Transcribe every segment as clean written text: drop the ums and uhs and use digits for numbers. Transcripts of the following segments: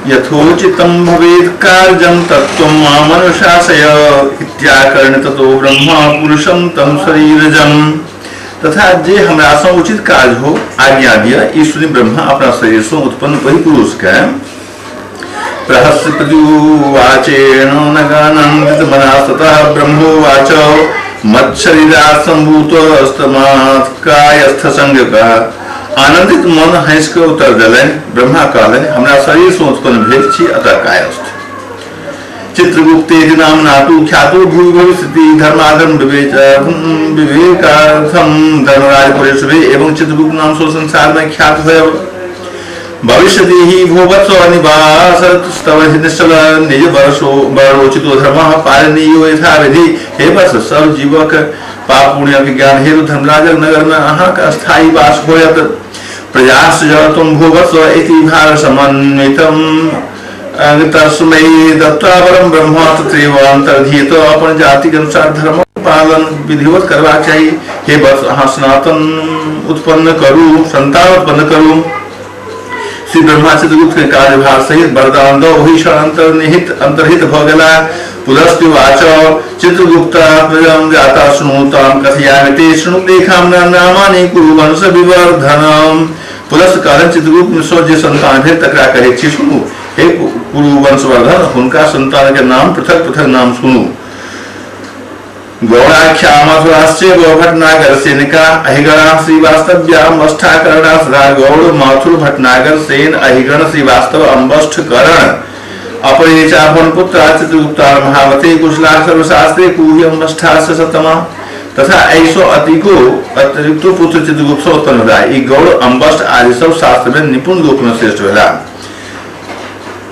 यथोचितं भवेत् कार्यं तत्त्वं मामनुशासय इत्याकर्ण ततो ब्रह्मा पुरुषं तं शरीरजं। तथा जे हमरा सँ उचित कार्य हो आज्ञा दिया, ई सुनि ब्रह्मा अपना शरीर सँ उत्पन्न वही पुरुष के प्रहस्य प्रत्युवाचेन नगानन्दित मनास्ततः ब्रह्मोवाच मत्शरीरात् सम्भूतस्तमात् कायस्थ संज्ञकः। आनंदित मन हंस के उत्तर देलनि। ब्रह्मा कहलनि हमरा शरीर सँ उत्पन्न भेल छी अतः कायस्थ। चित्रगुप्ते नाम्ना तु ख्यातो भूवि भविष्यति धर्माधर्म विवेकार्थम धर्मराजपुरे शुभे। एवं चित्रगुप्त नाम सँ संसार में ख्यात होयब। भविष्यति हि भोवत्सव निवासस्तव निश्चल निज वर्षो वरोचितो धर्मः पालनीयो यथा विधि। हे बस सब जीवक पाप पुण्य के ज्ञान हेतु धर्मराजक नगर में अहाँक स्थायी वास होयत। प्रजास तुम भोवत्सव इति भार समन्वितम तस्मै दत्त्वा वरं ब्रह्म तत्रैव अन्तर्धीयत। अपन जाति के अनुसार धर्म पालन विधिवत करबाक चाही। हे बस अहाँ सनातन उत्पन्न करू, संतान उत्पन्न करू। श्री ब्रह्मा चित्रगुप्त के कार्यभार सहित वरदान दऽ ओहि क्षण अंतर्हित भऽ गेला। पुलस्त्युवाच चित्रगुप्तात्मजं जाता शृणुतां कथयामि ते शृणु लेखां नामानि कुरु वंश विवर्धनम्। पुलस्त कहलनि चित्रगुप्त सँ जे संतान भेल तकरा कहै छी सुनू। हे कुरु वंशवर्धन, हुनका संतान के नाम पृथक पृथक नाम सुनू। गौराख्या मथुराश्चैव भटनागर सेनिका अहिगणा श्रीवास्तव्याम अष्टाकरणा सदा। गौड़ माथुर भटनागर सेन अहिगण श्रीवास्तव अम्बष्ठ करण। अपरे चापन पुत्र चित्रगुप्ता महामते कुशला सर्वशास्त्रे कुहि अम्बष्ठा सतमा। तथा ऐसो अतिको अतिरिक्त पुत्र चित्रगुप्त सँ उत्पन्न भेला। ई गौड़ अम्बष्ठ आदि सब शास्त्र में निपुण रूप में श्रेष्ठ भेला।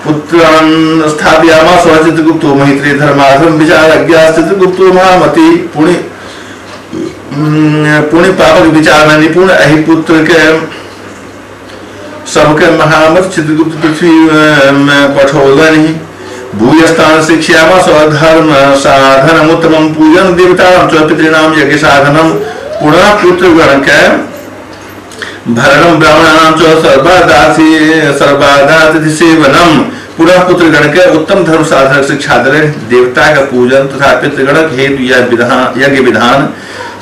पुत्रान् स्थापयामास चित्रगुप्तो महित्रे धर्माधर्म विचारज्ञा चित्रगुप्तो महामति। पुण्य पुण्य पापक विचार में निपुण एहि पुत्र के सबके महामत चित्रगुप्त पृथ्वी में पठौलनि। भूयस्थान शिक्षयामास धर्म साधनमुत्तमं पूजन देवतानां च पितॄणां यज्ञ साधनं। पुनः पुत्रगण के भरणं ब्राह्मणानां च सर्वादातिथि सेवनम। पुनः पुत्रगण के उत्तम धर्म साधन शिक्षा देलनि। देवता का पूजन तथा पितृगणक हेतु यह विधान यज्ञ विधान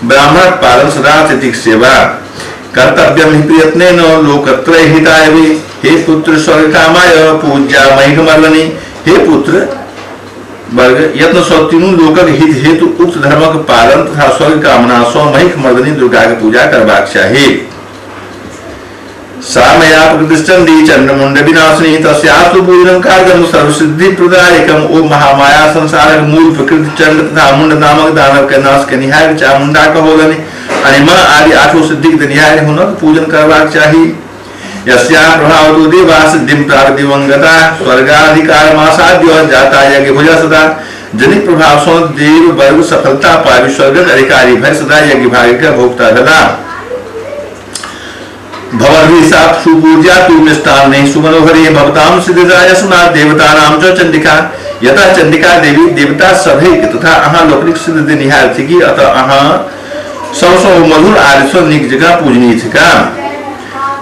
ब्राह्मण पालन सदा अतिथि सेवा कर्तव्यम हि प्रयत्नेन लोकत्रय हिताय। हे पुत्र स्वर्ग कामाय पूज्या महिमर्दनी। हे पुत्र वर्ग यत्न सँ तीनू लोकक हित हेतु उक्त धर्मक पालन तथा स्वर्ग कामना सँ महिख मर्दनी दुर्गा के पूजा करबाक चाही। सा मया प्रकृतिश्चंडी चंडमुंड विनाशिनी तस्यास्तु पूजनं कार्यं सर्वसिद्धि प्रदायकम। ओ महामाया संसारक मूल प्रकृति चंड तथा मुंड नामक दानव के नाश केनिहार चामुंडा कहौलनि। अनिमा आदि आठो सिद्धिक देनिहार हुनक पूजन करबाक चाही। यस्या प्रभावतो देवा सिद्धिं प्राप्य दिवंगता स्वर्गाधिकारमासाद्य जाता यज्ञ भुजा सदा। जनिक प्रभाव सँ देव वर्ग सफलता पाबि स्वर्गक अधिकारी भय सदा यज्ञ भाग्य के भोक्ता भेला। भवद्भिः सुपूज्या तु मिष्टान्नैः सुमनोहरे भवतां सिद्धिदाय सुना देवतानां च चंडिका। यतः चंडिका देवी देवता सभैक तथा अहाँ लोकनिक सिद्ध देनिहार थिकी, अतः अहाँ सबसँ मधुर आदि सँ नीक जकाँ पूजनीय थिका।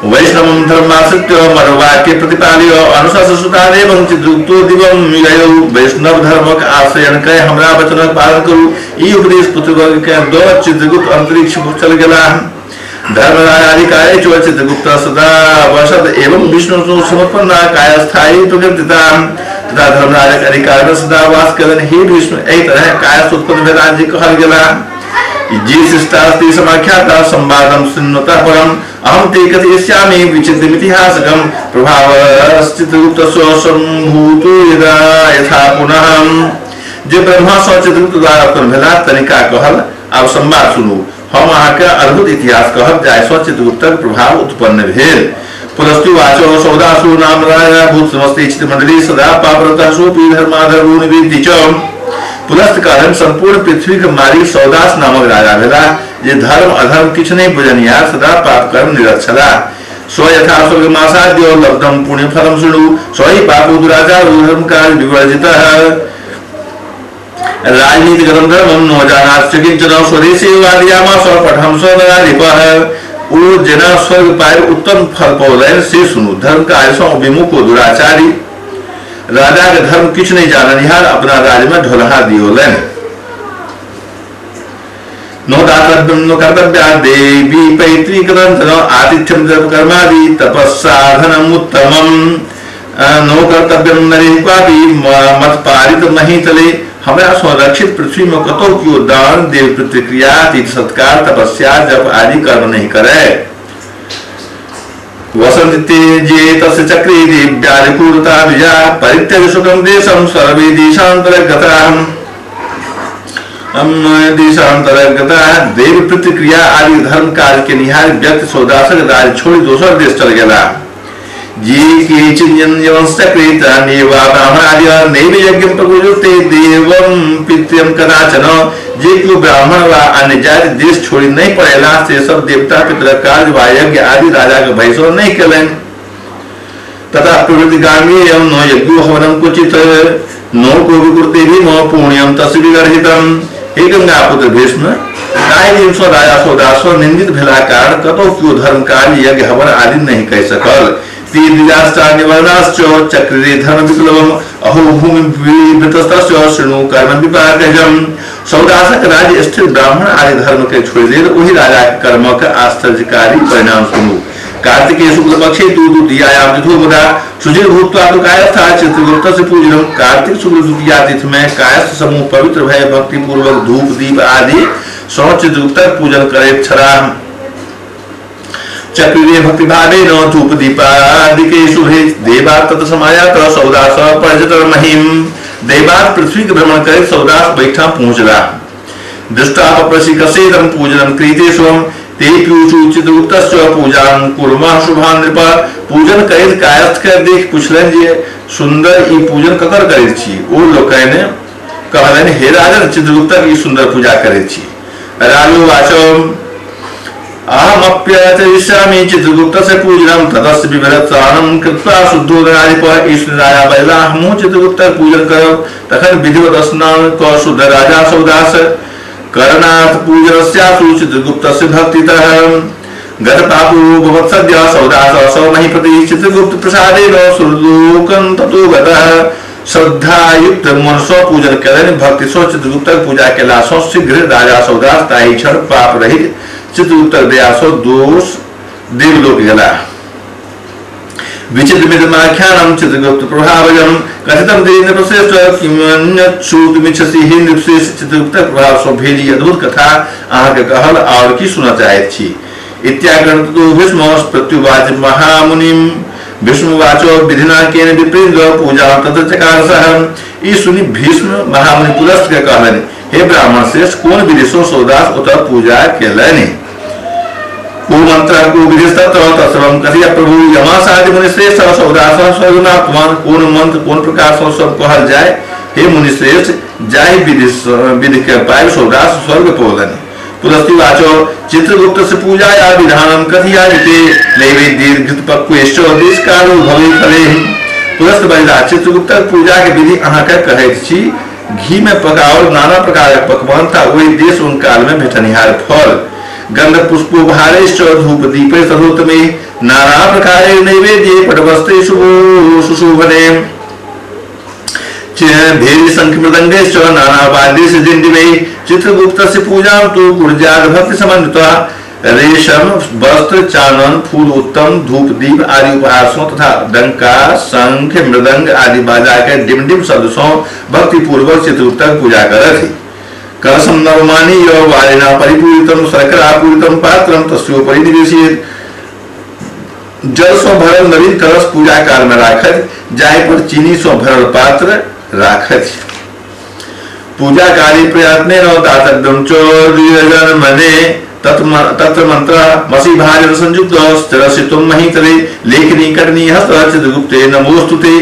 वैष्णवं धर्माश्रित्य मर्वाक्य प्रतिपाल्य अनुशासुतादेवं चित्रगुप्तो दिवं ययौ। वैष्णव धर्मक आश्रयण कय हमरा वचनक पालन करू। ई उपदेश पुत्रवर्ग के दऽ चित्रगुप्त अंतरिक्ष चल गेलाह। धर्मराजाधिकारे च चित्रगुप्त सदा वसद एवं विष्णु समुत्पन्ना कायस्थायी प्रकृतिता। तथा धर्मराजक अधिकार में सदा वास कयलनि। हे विष्णु, एहि तरह कायस्थ उत्पन्न भेला जे कहल गेला। जे शिष्टास्ति समाख्याता संवादं शृण्वतः परम् अहं ते कथयिष्यामि विचित्रमितिहासकं प्रभावश्चित्रगुप्त सम्भूतो यदा यथा पुनः। जे ब्रह्मा सँ चित्रगुप्त द्वारा उत्पन्न भेला तनिका कहल। आब संवाद सुनू। हम अहाँके अद्भुत इतिहास कहब जाहि सँ चित्रगुप्तक प्रभाव उत्पन्न भेल। पुलस्त्युवाच सौदासु नाम राजा भूत समस्त चित्रमंडली सदा पापरतः सोऽपि धर्माधर्मो निवेदि च। पुलस्त कहलनि संपूर्ण पृथ्वी के मालिक सौदास नामक राजा भेला जे धर्म अधर्म किछु नहि बुझनिहार सदा पाप कर्म निरत छलाह। स्व यथा स्वर्गमासाद्य लब्धं पुण्यफलं शृणु स हि पापो दुराचारो धर्म कार्य विवर्जितः। राजनीतिगतं धर्मं न जानात् किंचन स्वदेशे वादयामास पठंस नराधिपः। ओ जेना स्वर्ग पाबि उत्तम फल पौलनि से सुनू। धर्म कार्य सँ विमुख ओ दुराचारी राजा के धर्म किछु नहीं जाननिहार अपना राज्य में ढोलहा दियोलनि। नो दातव्यम नो कर्तव्या देवी पैतृकदंतन आतिथ्यम जप कर्मादि तपस्साधनम उत्तमम नो कर्तव्यम नरे क्वापि मत पारित महीतले। हमरा संरक्षित पृथ्वी में कतौ कियो दान देव प्रतिक्रिया तीर्थ सत्कार तपस्या जप आदि कर्म नहीं करे। वसंत जे तस्य चक्रे दिव्यादिकूर्ता विजा परित्यज सुखम देशम सर्वे देशांतरगताः देशांतरगता। देव प्रतिक्रिया आदि धर्म कार्य के निहार व्यक्ति सौदासक राज छोड़ी दोसर देश चल गया। जे केचिन्यंशक्रे तानेवा ब्राह्मणादि नैव यज्ञं प्रकुरुते देवं पितृं कदाचन। जे केओ ब्राह्मण वा अन्य जाति देश छोड़ी नहीं पड़ेला से सब देवता पितर कार्य वा यज्ञ आदि राजा के भय सो नहीं केलनि। तथा प्रवृत्तिगामी एवं नो यज्ञो हवनं क्वचित् नो को विकुर्ते भीम पुण्यं तस्य विगर्हितम्। हे गंगा पुत्र भीष्म, ताहि दिन सो राजा सौदास निंदित भेला कारण कतौ केओ धर्म कार्य यज्ञ हवन आदि नहीं कह सकल। तीर्याश्च चक्रे धर्म विप्लवम अहो भूमि विवृतस्तस्य शृणु कर्म विपाकजम। सौदासक राज्य स्थित ब्राह्मण आदि धर्म के छोड़ देल ओहि राजा के कर्म के आश्चर्यकारी परिणाम सुनू। कार्तिकेय शुक्ल पक्षे तु द्वितीयायां तिथौ मुदा सुचिर भूत्वा तु कायस्था चित्रगुप्त से पूजनम। कार्तिक शुक्ल द्वितीया तिथि में कायस्थ समूह पवित्र भय भक्ति पूर्वक धूप दीप आदि सौ चित्रगुप्त पूजन करे छलाह। चक्रीय भक्ति भावेन धूप दीपादिके शुभे देवात् तत् समायात सौदास पर्यटन महिम। देवात् पृथ्वी के भ्रमण करे सौदास बैठा पहुंचला। दृष्टापप्रसिकसेदं पूजनं क्रीते स्वं ते प्यूषु चित्रगुप्तस्य पूजां कुर्मः शुभान् नृप। पूजन करैत कायस्थ के देख पुछलनि जे सुंदर ई पूजन ककर करैत छी। ओ लोकनि कहलनि हे राजन, चित्रगुप्तक ई सुंदर पूजा करैत छी। राजोवाच अहमप्यचरिष्यामि चित्रगुप्तस्य पूजनं ततस्य विभरत्सानं कृत्वा शुद्धोदराधिप। ईश्वर राजा बजला हमहूँ चित्रगुप्तक पूजन करब। तखन विधिवत स्नान क शुद्ध राजा सौदास करणार्थ पूजनस्यासु चित्रगुप्तस्य भक्तितः। गत पापो भवत्सद्य सौदास स महीपति चित्रगुप्त प्रसादेन सुरलोकं ततो गतः। श्रद्धायुक्त मन सौ पूजन कयलनि। भक्ति सौ चित्रगुप्तक पूजा केला सौ शीघ्र राजा सौदास ताहि क्षण पाप रहित चित्रगुप्तक दया सौ दोष देवलोक गेला। विचित्र मित्रमाख्यानं चित्रगुप्त प्रभावजं कथितं ते नृपश्रेष्ठ किमन्यत् श्रोतुमिच्छसि। हे नृपश्रेष्ठ, चित्रगुप्तक प्रभाव सौ भेली अद्भुत कथा अहाँके कहल और की सुनऽ चाहैत छी। इत्याकर्णतो भीष्म प्रत्युवाच महामुनिम। भीष्मवाचो विधिना केन विप्रेन्द्र पूजा तत्र चकार सह। ई सुनि भीष्म महामुनि पुलस्त के कहलनि हे ब्राह्मण श्रेष्ठ, कोन विधि सौ सौदास ओतऽ पूजा केलनि। को मंत्र को विधि तत्र तत्सर्वं कथय प्रभु यमासादि मुनि श्रेष्ठ सौदास स्वर्गनात्मान। कोन मंत्र कोन प्रकार सौ सब कहल जाय। हे मुनि श्रेष्ठ, जाहि विधि के पाइ सौदास स्वर्ग पौलनि। पुलस्तिवाचो चित्रगुप्त से पूजा या विधानं कथयामिते नैवेद्य पक्वेश्च देशकालो भवे फले। पुलस्त बजला चित्रगुप्त पूजा के विधि अहाँके कहैत छी। घी में पकाओल नाना प्रकारक पकवान था ओहि देश उन काल में भेटनिहार फल गंध पुष्पोपहारेश्च धूप दीपे सहोतमे नाना प्रकारे नैवेद्ये पटवस्ते सुशोभने भेरी शंख मृदंगैश्च नाना वाद्यैश्च दिण्डिमैः। चित्रगुप्त से पूजा तो गुर्जाद भक्ति समन्विता रेशम वस्त्र चानन फूल उत्तम धूप दीप आदि उपहार सो तथा डंका शंख मृदंग आदि बाजा के डिमडिम शब्द सो भक्ति पूर्वक चित्रगुप्त पूजा करथि। कलशम नवमानी वारिणा परिपूरितम शर्करा पूरितम पात्रम तस्योपरि निवेशयेत्। जल सो भरल नवीन कलश पूजा काल में राखत, जाहि पर चीनी सो भरल पात्र राखत। पूजा कार्य प्रयत्न दातव्यम चौर्यजन मने तत्र मंत्र मसी भाजन संयुक्त चरसितुम महीतले लेखनी कटनी हस्त चित्रगुप्ते नमोस्तुते।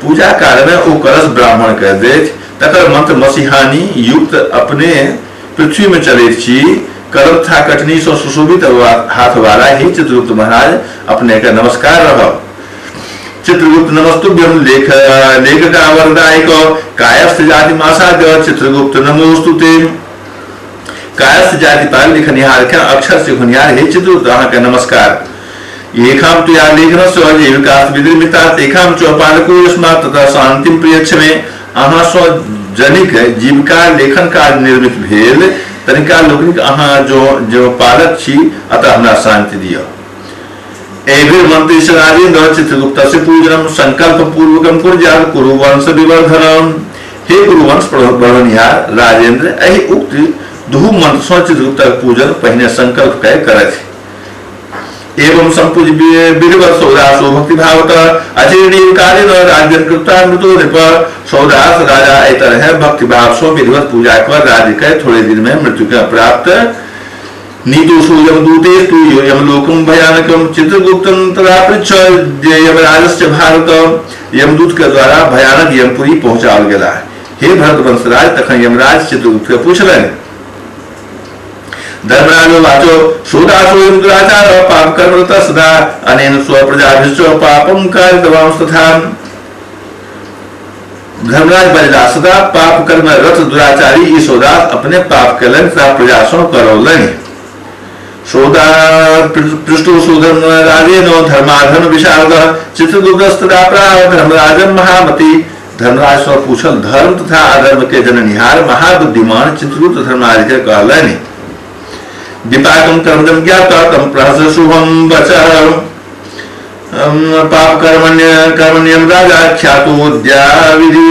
पूजा काल में ओ कलश ब्राह्मण कह देत, तकर मंत्र मसीहानी युक्त अपने पृथ्वी में चले छी। करब था कटनी सो सुशोभित हाथ वाला ही चित्रगुप्त महाराज अपने का नमस्कार रह। चित्रगुप्त नमस्तुभ्यम लेख लेखका वरदायक कायस्थ जाति मासाद्य चित्रगुप्त नमोस्तुते। कायस्थ जाति पाल लिखनिहार के अक्षर सिखनिहार हे चित्रगुप्त अहाँ के नमस्कार। येखाम तो या लेखनस्य जीविका विनिर्मिता तेखाम च पालको यस्मात् तथा शांतिं प्रियच्छ मे। अहाँ सँ जनिक जीविका लेखन कार्य निर्मित भेल तनिका लोकनिक अहाँ जो जो पालक छी, अतः हमरा शांति दिअ। एभिर्मन्त्री राजेन्द्र चित्रगुप्त से पूजनम संकल्प पूर्वकम कुर्यात् कुरुवंश विवर्धनम। हे कुरुवंश बढ़निहार राजेंद्र, एहि उक्त दुहु मंत्र सँ चित्रगुप्तक पूजन पहिने संकल्प कय करथि। एवं संपूज विधिवत सौदासो भक्ति भावत अचिरणीय कालेन राज्यं कृत्वा मृतो नृप। सौदास राजा एहि तरह भक्ति भाव सँ विधिवत पूजा कर राज्य के थोड़े दिन में मृत्यु के प्राप्त। नीतोषु यमदूतेस्तु यमलोकं भयानकं चित्रगुप्तं तदा पृच्छ यमराजस्य भारत। यमदूत के द्वारा भयानक यमपुरी पहुंचाओल गेला। हे भरतवंशराज, तखन यमराज चित्रगुप्त के पूछलनि। धर्मराजो वाचो सोदासो दुराचार पाप कर्म सदा अनेन स्वप्रजाभिश्च पापम कारितवांस्तथा। धर्मराज बजला, सदा पाप कर्म रथ दुराचारी ई सौदास अपने पाप कयलनि तथा प्रजा सँ करौलनि। सौदा पृष्ठो सुधर्म राजेन धर्माधर्म विशारद चित्रगुप्तस्तदा प्राह धर्मराजम महामति। धर्मराज सँ पूछल धर्म तथा अधर्म के जननिहार महाबुद्धिमान चित्रगुप्त धर्मराज के कहलनि। विपाकम कर्मजम ज्ञात्वा तम प्रहस शुभम वचः पाप कर्मण्य कर्मण्यम राजा ख्यातोद्याविधि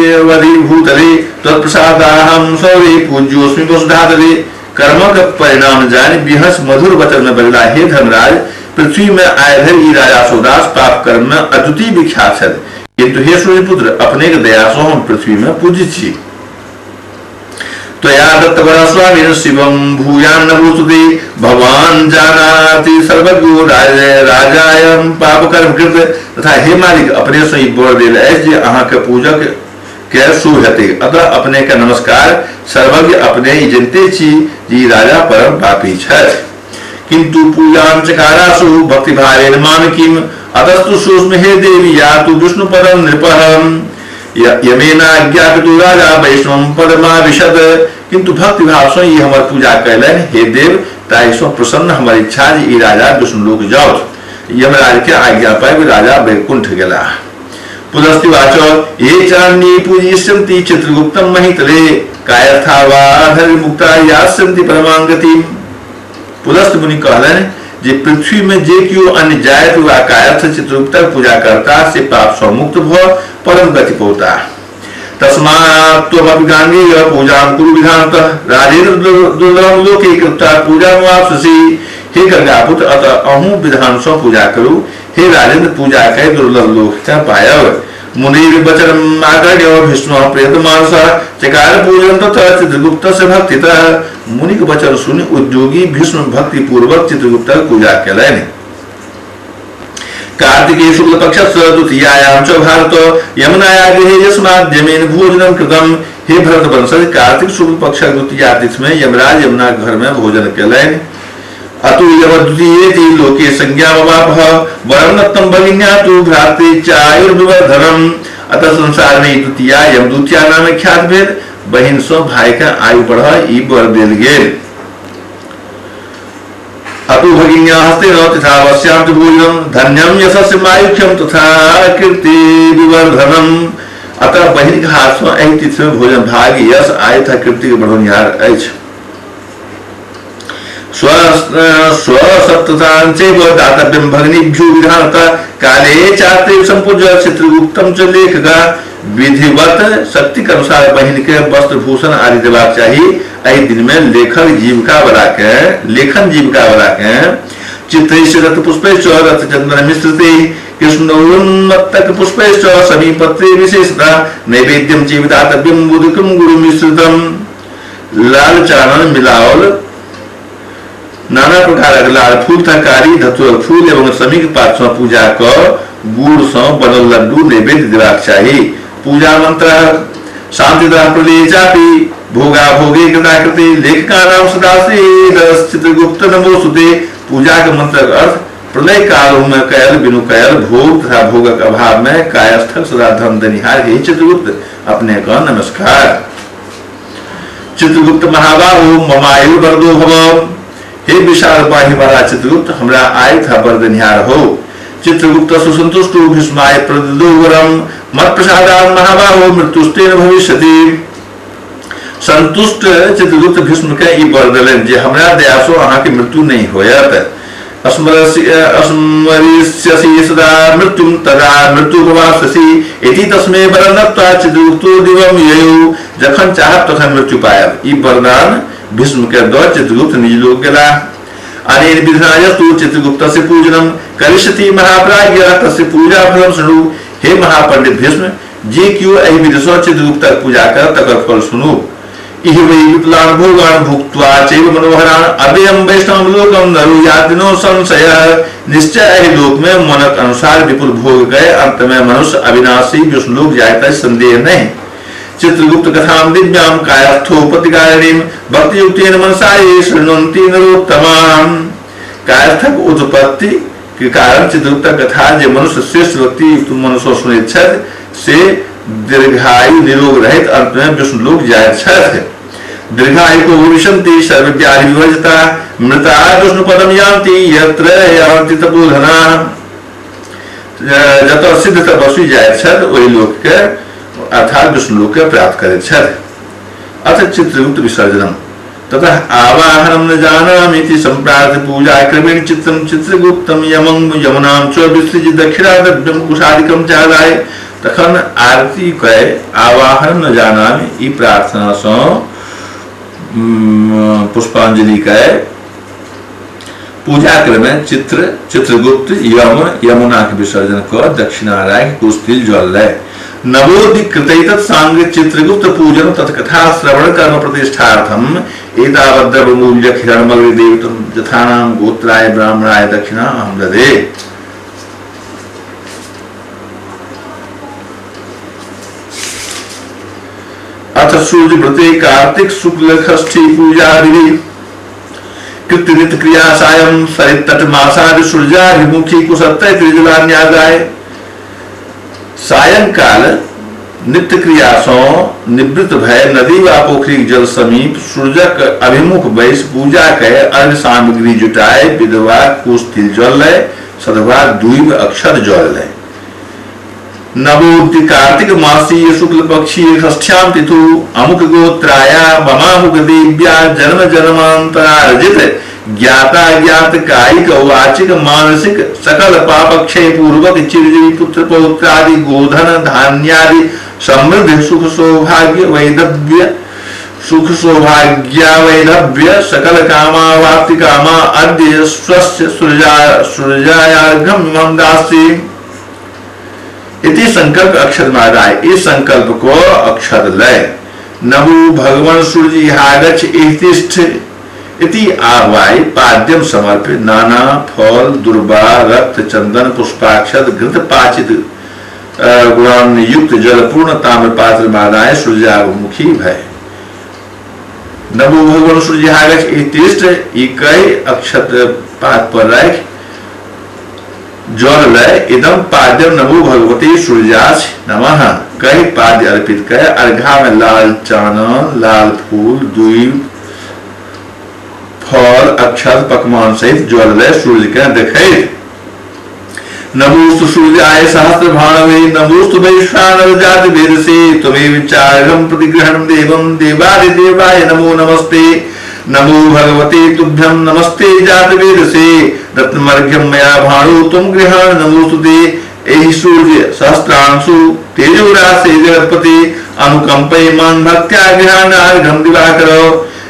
भूतले तत्प्रसादाहं सौरे पूज्योऽस्मि वसुधातले। कर्मक परिणाम जानि बिहस मधुर वचन में बजला, हे धर्मराज, पृथ्वी में आए धरि ई राजा सौदास पाप कर्म में अद्वितीय विख्यात छथि, किंतु हे सूर्यपुत्र, अपने के दया सँ हम पृथ्वी में पूज्य छी। त्वया दत्तवर स्वामिन शिवं भूयान्न भूसुते भवान जानाति सर्वज्ञो राजायं पापकर्म कृत। तथा हे मालिक, अपने सँ ई वर देल अछि जे अहाँ के पूजक के शुभ हेतै, अतः अपने के नमस्कार। सर्वज्ञ अपने ई जनते छी जे राजा परम पापी छथि, किंतु पूजां चकारासु भक्तिभावेन मानकीम अतस्तु सूक्ष्म हे देवी यातु विष्णु पदम नृपहम। यमेनाज्ञापितो राजा वैष्णवं पदमाविशद। किंतु भक्ति भाव सँ ई हमर पूजा कयलनि, हे देव, ताहि सँ प्रसन्न हमर इच्छा जे ई राजा विष्णुलोक जाउथ। यमराज के आज्ञा पाबि राजा वैकुंठ गेलाह। पुलस्तिवाच ये चान्ये पूजयिष्यन्ति चित्रगुप्तं महितले कायर्था वा धर्ममुक्ता यास्यन्ति परमां गतिम्। पुलस्त मुनि कहलनि जे पृथ्वी में जे केओ अन्य जाति वा कायस्थ चित्रगुप्तक पूजा करता से पाप सँ मुक्त भ परम गति पौता। तस्मात् त्वमपि गांगेय पूजां कुरु विधानतः राजेन्द्र दुर्लभं लोके कृत्वा पूजामाप्स्यसि। हे गंगापुत्र, अतः अहूँ विधान सँ पूजा करू। हे राजेंद्र, पूजा कय दुर्लभ लोक के पायब। मुनिर्वचनमाकर्ण्य भीष्म प्रेतमानस चकार पूजन तथा चित्रगुप्त से भक्तितः। मुनिक वचन सुनि उद्योगी भीष्म भक्ति पूर्वक चित्रगुप्त पूजा कयलनि। कार्तिके शुक्ल पक्षस्य द्वितीयायां च भारत यमुनाया गृहे यस्मात् यमेन भोजनं कृतम्। हे भरत वंशज, कार्तिक शुक्ल पक्ष द्वितीया तिथि में यमराज यमुना घर में भोजन कयलनि। अतु यमद्वितीयेति लोके संज्ञामवापः वरं दत्तं भगिन्या तु भ्रातृचायुर्विवर्धनम्। अतः संसार में द्वितीया यमद्वितीया नाम ख्यात भेल। बहिन सँ भाई के आयु बढ़ ई वर देल गेल। अतु भगिन्या हस्तेन तथा वश्यां च भोजनं धन्यं यशस्य मायुष्यं तथा कीर्ति विवर्धनम्। अतः बहिन के हाथ सँ एहि तिथि में भोजन भाग्य यश आयु तथा कीर्ति के बढ़निहार अछि। स्वसप्तताञ्चैव दातव्यं भगिनीभ्यो विधानतः काले चात्रैव सम्पूज्य चित्रगुप्तं च लेखका। विधिवत शक्ति के अनुसार बहिन के वस्त्र भूषण आदि देबाक चाही। एहि दिन में लेखक जीविका वाला के लेखन जीविका वाला के चित्रैश्च रक्तपुष्पैश्च रक्तचंदन मिश्रिते कृष्णोन्मत्तक पुष्पैश्च समीपत्रे विशेषतः नैवेद्यं चैव दातव्यं उदकं गुरुमिश्रितं। लाल चानन मिलाओल नाना प्रकारक लाल फूल तरकारी धतूरक फूल एवं शमीक पात सँ पूजा क गुड़ सँ बनल लड्डू नैवेद्य देबाक चाही। पूजा मंत्र शांतिदा प्रलये चापि भोगा भोगे कृताकृति लेखकानां सदासे चित्रगुप्त नमोस्तुते। पूजा के मंत्रक अर्थ प्रलय काल में कयल बिनु कयल भोग तथा भोगक अभाव में कायस्थ सदा धन देनिहार हे चित्रगुप्त, अपने का नमस्कार। चित्रगुप्त महाबाहु ममायु वरदो भव। हे विशाल बाही वाला चित्रगुप्त, हमरा आय था वर देनिहार हो। चित्रगुप्त सुसंतुष्टो भीष्माय प्रददो वरम मत्प्रसादान् महाबाहो मृत्युस्तेन भविष्यति। संतुष्ट चित्रगुप्त भीष्म के ई वर देलनि जे हमरा दया सँ अहाँ के मृत्यु नहीं होयत। स्मरिष्यसि सदा मृत्युं तदा मृत्युमवाप्स्यसि इति तस्मै वरं दत्त्वा चित्रगुप्तो दिवं ययौ। जखन चाहब तखन मृत्यु पायब। ई वरदान भीष्म के दऽ चित्रगुप्त निज लोक गेलाह। अनेन विधिना यस्तु चित्रगुप्तस्य पूजनं करिष्यति महाप्राज्ञ तस्य पूजा फलं शृणु। हे महापंडित भीष्म, जे कियो एहि विधि सँ चित्रगुप्तक पूजा करत तकर फल सुनू। इह वै विपुलान् भोगान् भुक्त्वा चैव मनोहरान् अव्ययं वैष्णवं लोकं नरो यातिनो संशयः। निश्चय एहि लोक में मनक अनुसार विपुल भोग गए अंत में मनुष्य अविनाशी विष्णुलोक जायत संदेह नहीं। चित्रगुप्त कथां दिव्यां कायस्थोपतिकारिणीं भक्तियुक्तेन मनसा ये शृण्वन्ति नरोत्तमाम्। कायस्थक उत्पत्ति के कारण चित्रगुप्त कथा जे मनुष्य श्रेष्ठ भक्ति युक्त मनुष्य सुनैत छथि से दीर्घायु निरोग रहित अंत में विष्णुलोक जाइत छथि। दीर्घायु को भविष्यन्ति सर्वव्याधि विवर्जिता मृता विष्णु पदम यान्ति यत्र यान्ति तपोधना। जतऽ सिद्ध तपस्वी जाइत छथि ओहि लोक के अर्थात विष्णुलोक के प्राप्त करैत छथि। अथ चित्रगुप्त विसर्जनम ततः आवाहनं न जानामीति सम्प्रार्थ्य पूजा क्रमेण चित्रं चित्रगुप्तं यमं यमुनां च विसृज्य दक्षिणाद्रव्यं कुशादिकं चादाय। तखन आरती कय आवाहन न जानामि ई प्रार्थना सँ पुष्पांजलि कय पूजा क्रमे चित्र चित्रगुप्त यम यमुना के विसर्जन क दक्षिणा राखि कुश तिल जल लय नवोदिकृतैतत् सांग चित्रगुप्त पूजन तत्कथा श्रवण कर्म प्रतिष्ठार्थम एतावद्द्रव्यमूल्य हिरण्मग्रि देवतम यथानाम गोत्राय ब्राह्मणाय दक्षिणा अहं ददे। अथ सूर्य व्रते कार्तिक शुक्ल षष्ठी पूजा विधि कृतनित क्रिया सायं सरितट मासादि सूर्याभिमुखी कुशत्रय त्रिजलान्यादाय। सायंकाल नित्य क्रिया सँ निवृत्त भय नदी व पोखरिक जल समीप सूर्यक अभिमुख बैस पूजा कय अर्घ सामग्री जुटाए विधवा कुश तिल जल लय सधवा दुइब अक्षर जल लय। नवोक्ति कार्तिक मासी शुक्ल पक्षी षष्ठ्याम तिथु अमुक गोत्राया ममामुक देव्या जन्म जन्मांतरार्जित ज्ञाता ज्ञात कायिक वाचिक मानसिक सकल पापक्षय पूर्वक चिरजीवी पुत्र पौत्रादि गोधन धान्यादि समृद्धि सुख सौभाग्य वैधव्य सुख सौभाग्य वैधव्य सकल कामावाप्ति कामा अद्य स्वस्य सूर्यायार्घ्यं इमं दास्ये इति संकल्प अक्षर मादाय। इस संकल्प को अक्षर लय नमो भगवान सूर्य हागच्छ इतिष्ठ इति आह्वाय पाद्यम समर्पित नाना फल दुर्बा रक्त चंदन पुष्पाक्षत घृत पाचित गुणान युक्त जलपूर्ण ताम्र पात्र मादाय सूर्याभिमुखी भय। नमो भगवान सूर्य हागच्छ इतिष्ठ इकई अक्षत पात पर राख जल लय इदम पाद्यम नमो भगवती सूर्याच नमः कई पाद्य अर्पित कर अर्घा में लाल चानन लाल फूल दुई फल अक्षत पकवान सहित जल लय सूर्य के देखे। नमोस्तु सूर्याय सहस्र भाणवे नमोस्तु वैश्वानर जाति भेदसे त्वमेव चार्घं प्रतिग्रहणं देवं देवादिदेवाय नमो नमस्ते। नमो भगवते तुभ्यं नमस्ते जातवेदसे रत्नमर्घ्यं मया भाणु त्वं गृहाण नमोस्तुते। एहि सूर्य सहस्रांशु तेजोरासे जगत्पते अनुकंपय मां भक्त्या गृहाण अर्घं दिवाकर।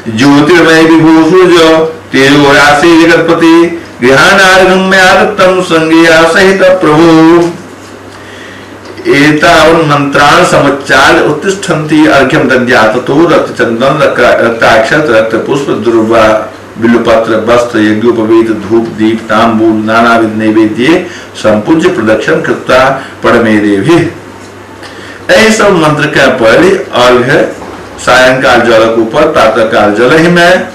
ज्योतिर्मय विभो सूर्य तेजोरासे जगत्पते गृहाण अर्घं मया दत्तं संज्ञया सहित प्रभु। एतावन् मंत्राण समुच्चार उत्तिष्ठन्ति अर्घ्यं दद्यात् ततो रक्तचंदन रक्ताक्षत रक्तपुष्प दुर्वा बिल्वपत्र वस्त्र यज्ञोपवीत धूप दीप तांबूल नानाविध नैवेद्य संपूज्य प्रदक्षिण कृत्वा परमे देवी। एहि सब मंत्र के पढ़ि अर्घ्य सायंकाल जलक ऊपर प्रातःकाल जल ही में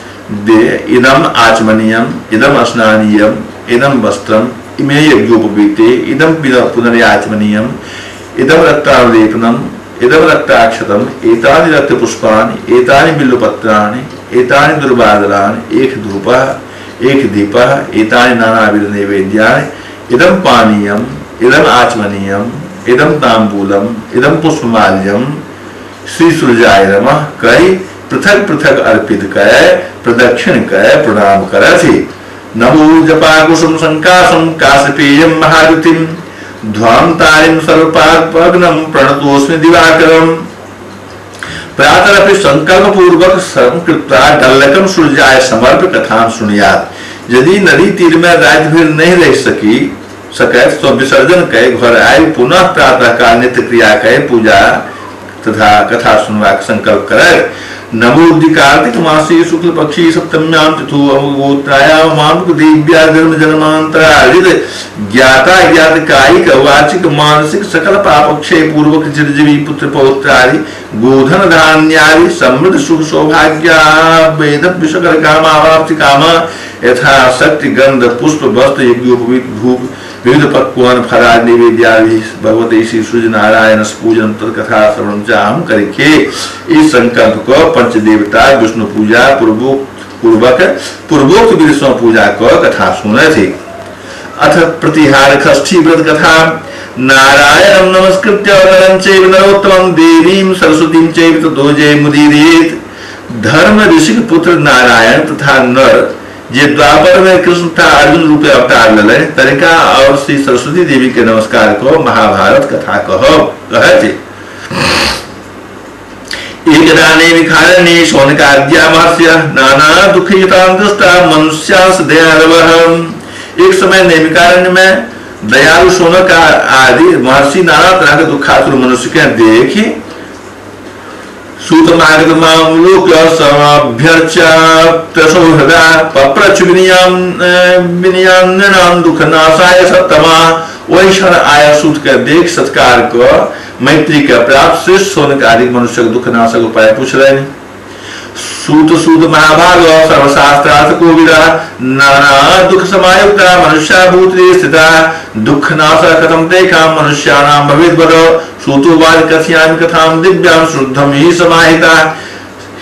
दे इदम आचमनीयम इदम स्नानीयम इदम वस्त्रम इमे यज्ञोपवीते इदम पुनर्याचमनीयम इदम रक्तानुलेपनम इदम रक्ताक्षतम एतानि रक्तपुष्पाणि एतानि बिल्वपत्राणि एतानि दुर्वादलानि एक धूपः एक दीपः एतानि नानाविध नैवेद्यानि इदं पानीयम इदं आचमनीयम इदं तांबूलम इदं पुष्पमाल्यम श्री सूर्याय नमः कहि पृथक पृथक अर्पित कय प्रदक्षिण कय प्रणाम करथि। नमो जपा कुसुम संकासम काशपेयम महारुतिम ध्वांतारिम सर्वपापघ्नं प्रणतोऽस्मि दिवाकरम। प्रातरपि संकल्प पूर्वक संकृत्वा डल्लकम सूर्याय समर्प्य कथां सुनियात। यदि नदी तीर में रात भर नहीं रह सकी सके तो विसर्जन कय घर आय पुनः प्रातः काल नित्य क्रिया कय पूजा तथा कथा सुनवाक संकल्प करे। नमोदि कार्तिक मासी शुक्ल पक्षी सप्तम्याम तिथु अमुगोत्रायाम मामुक दिव्या जन्म जन्मांतरार्जित ज्ञाता ज्ञात कायिक वाचिक मानसिक सकल पापक्षय पूर्वक चिरजीवी पुत्र पौत्रादि गोधन धान्यादि समृद्ध सुख सौभाग्य वेद विश्वकर कामावाप्ति काम यथा शक्ति गंध पुष्प वस्त्र यज्ञोपवीत धूप विविध पक्वान फलादि नैवेद्यादि भगवते श्री सूर्य नारायण पूजन तत्कथा श्रवण चाहम करके इस संकल्प को पंचदेवता विष्णु पूजा पूर्वोक्त विधि से पूजा को कथा सुने थी। अथ प्रतिहार षष्ठी व्रत कथा। नारायणं नमस्कृत्य नरं चैव नरोत्तमं देवीं सरस्वतीं चैव ततो जयमुदीरयेत्। धर्म ऋषि के पुत्र नारायण तथा नर जे द्वापर में कृष्ण तथा अर्जुन रूपे अवतार लले तनिका और श्री सरस्वती देवी के नमस्कार को महाभारत कथा कहते। एकदा नैमिषारण्ये शौनकाद्या महर्षय नाना दुःखयुतां दृष्टा मनुष्यांस दयालवः। एक समय नैमिषारण्य में दयालु शौनक आदि महर्षि नाना तरह के दुखातुर मनुष्य के देखी दुखनाशाय सत्तमा। वही क्षण आया सूत के देख सत्कार को मैत्री के प्राप्त श्रेष्ठ शौनक आदि मनुष्य के दुखनाशक उपाय पूछ रहे। सूत सूत महाभाग सर्वशास्त्रार्थ कोविदा नाना दुख समायुक्ता मनुष्याभूत स्थिता दुखनाश कथम तेषां मनुष्याणां भवेद् वद। सूतोवाच कथयामि कथां दिव्यां शुद्धं हि समाहिता।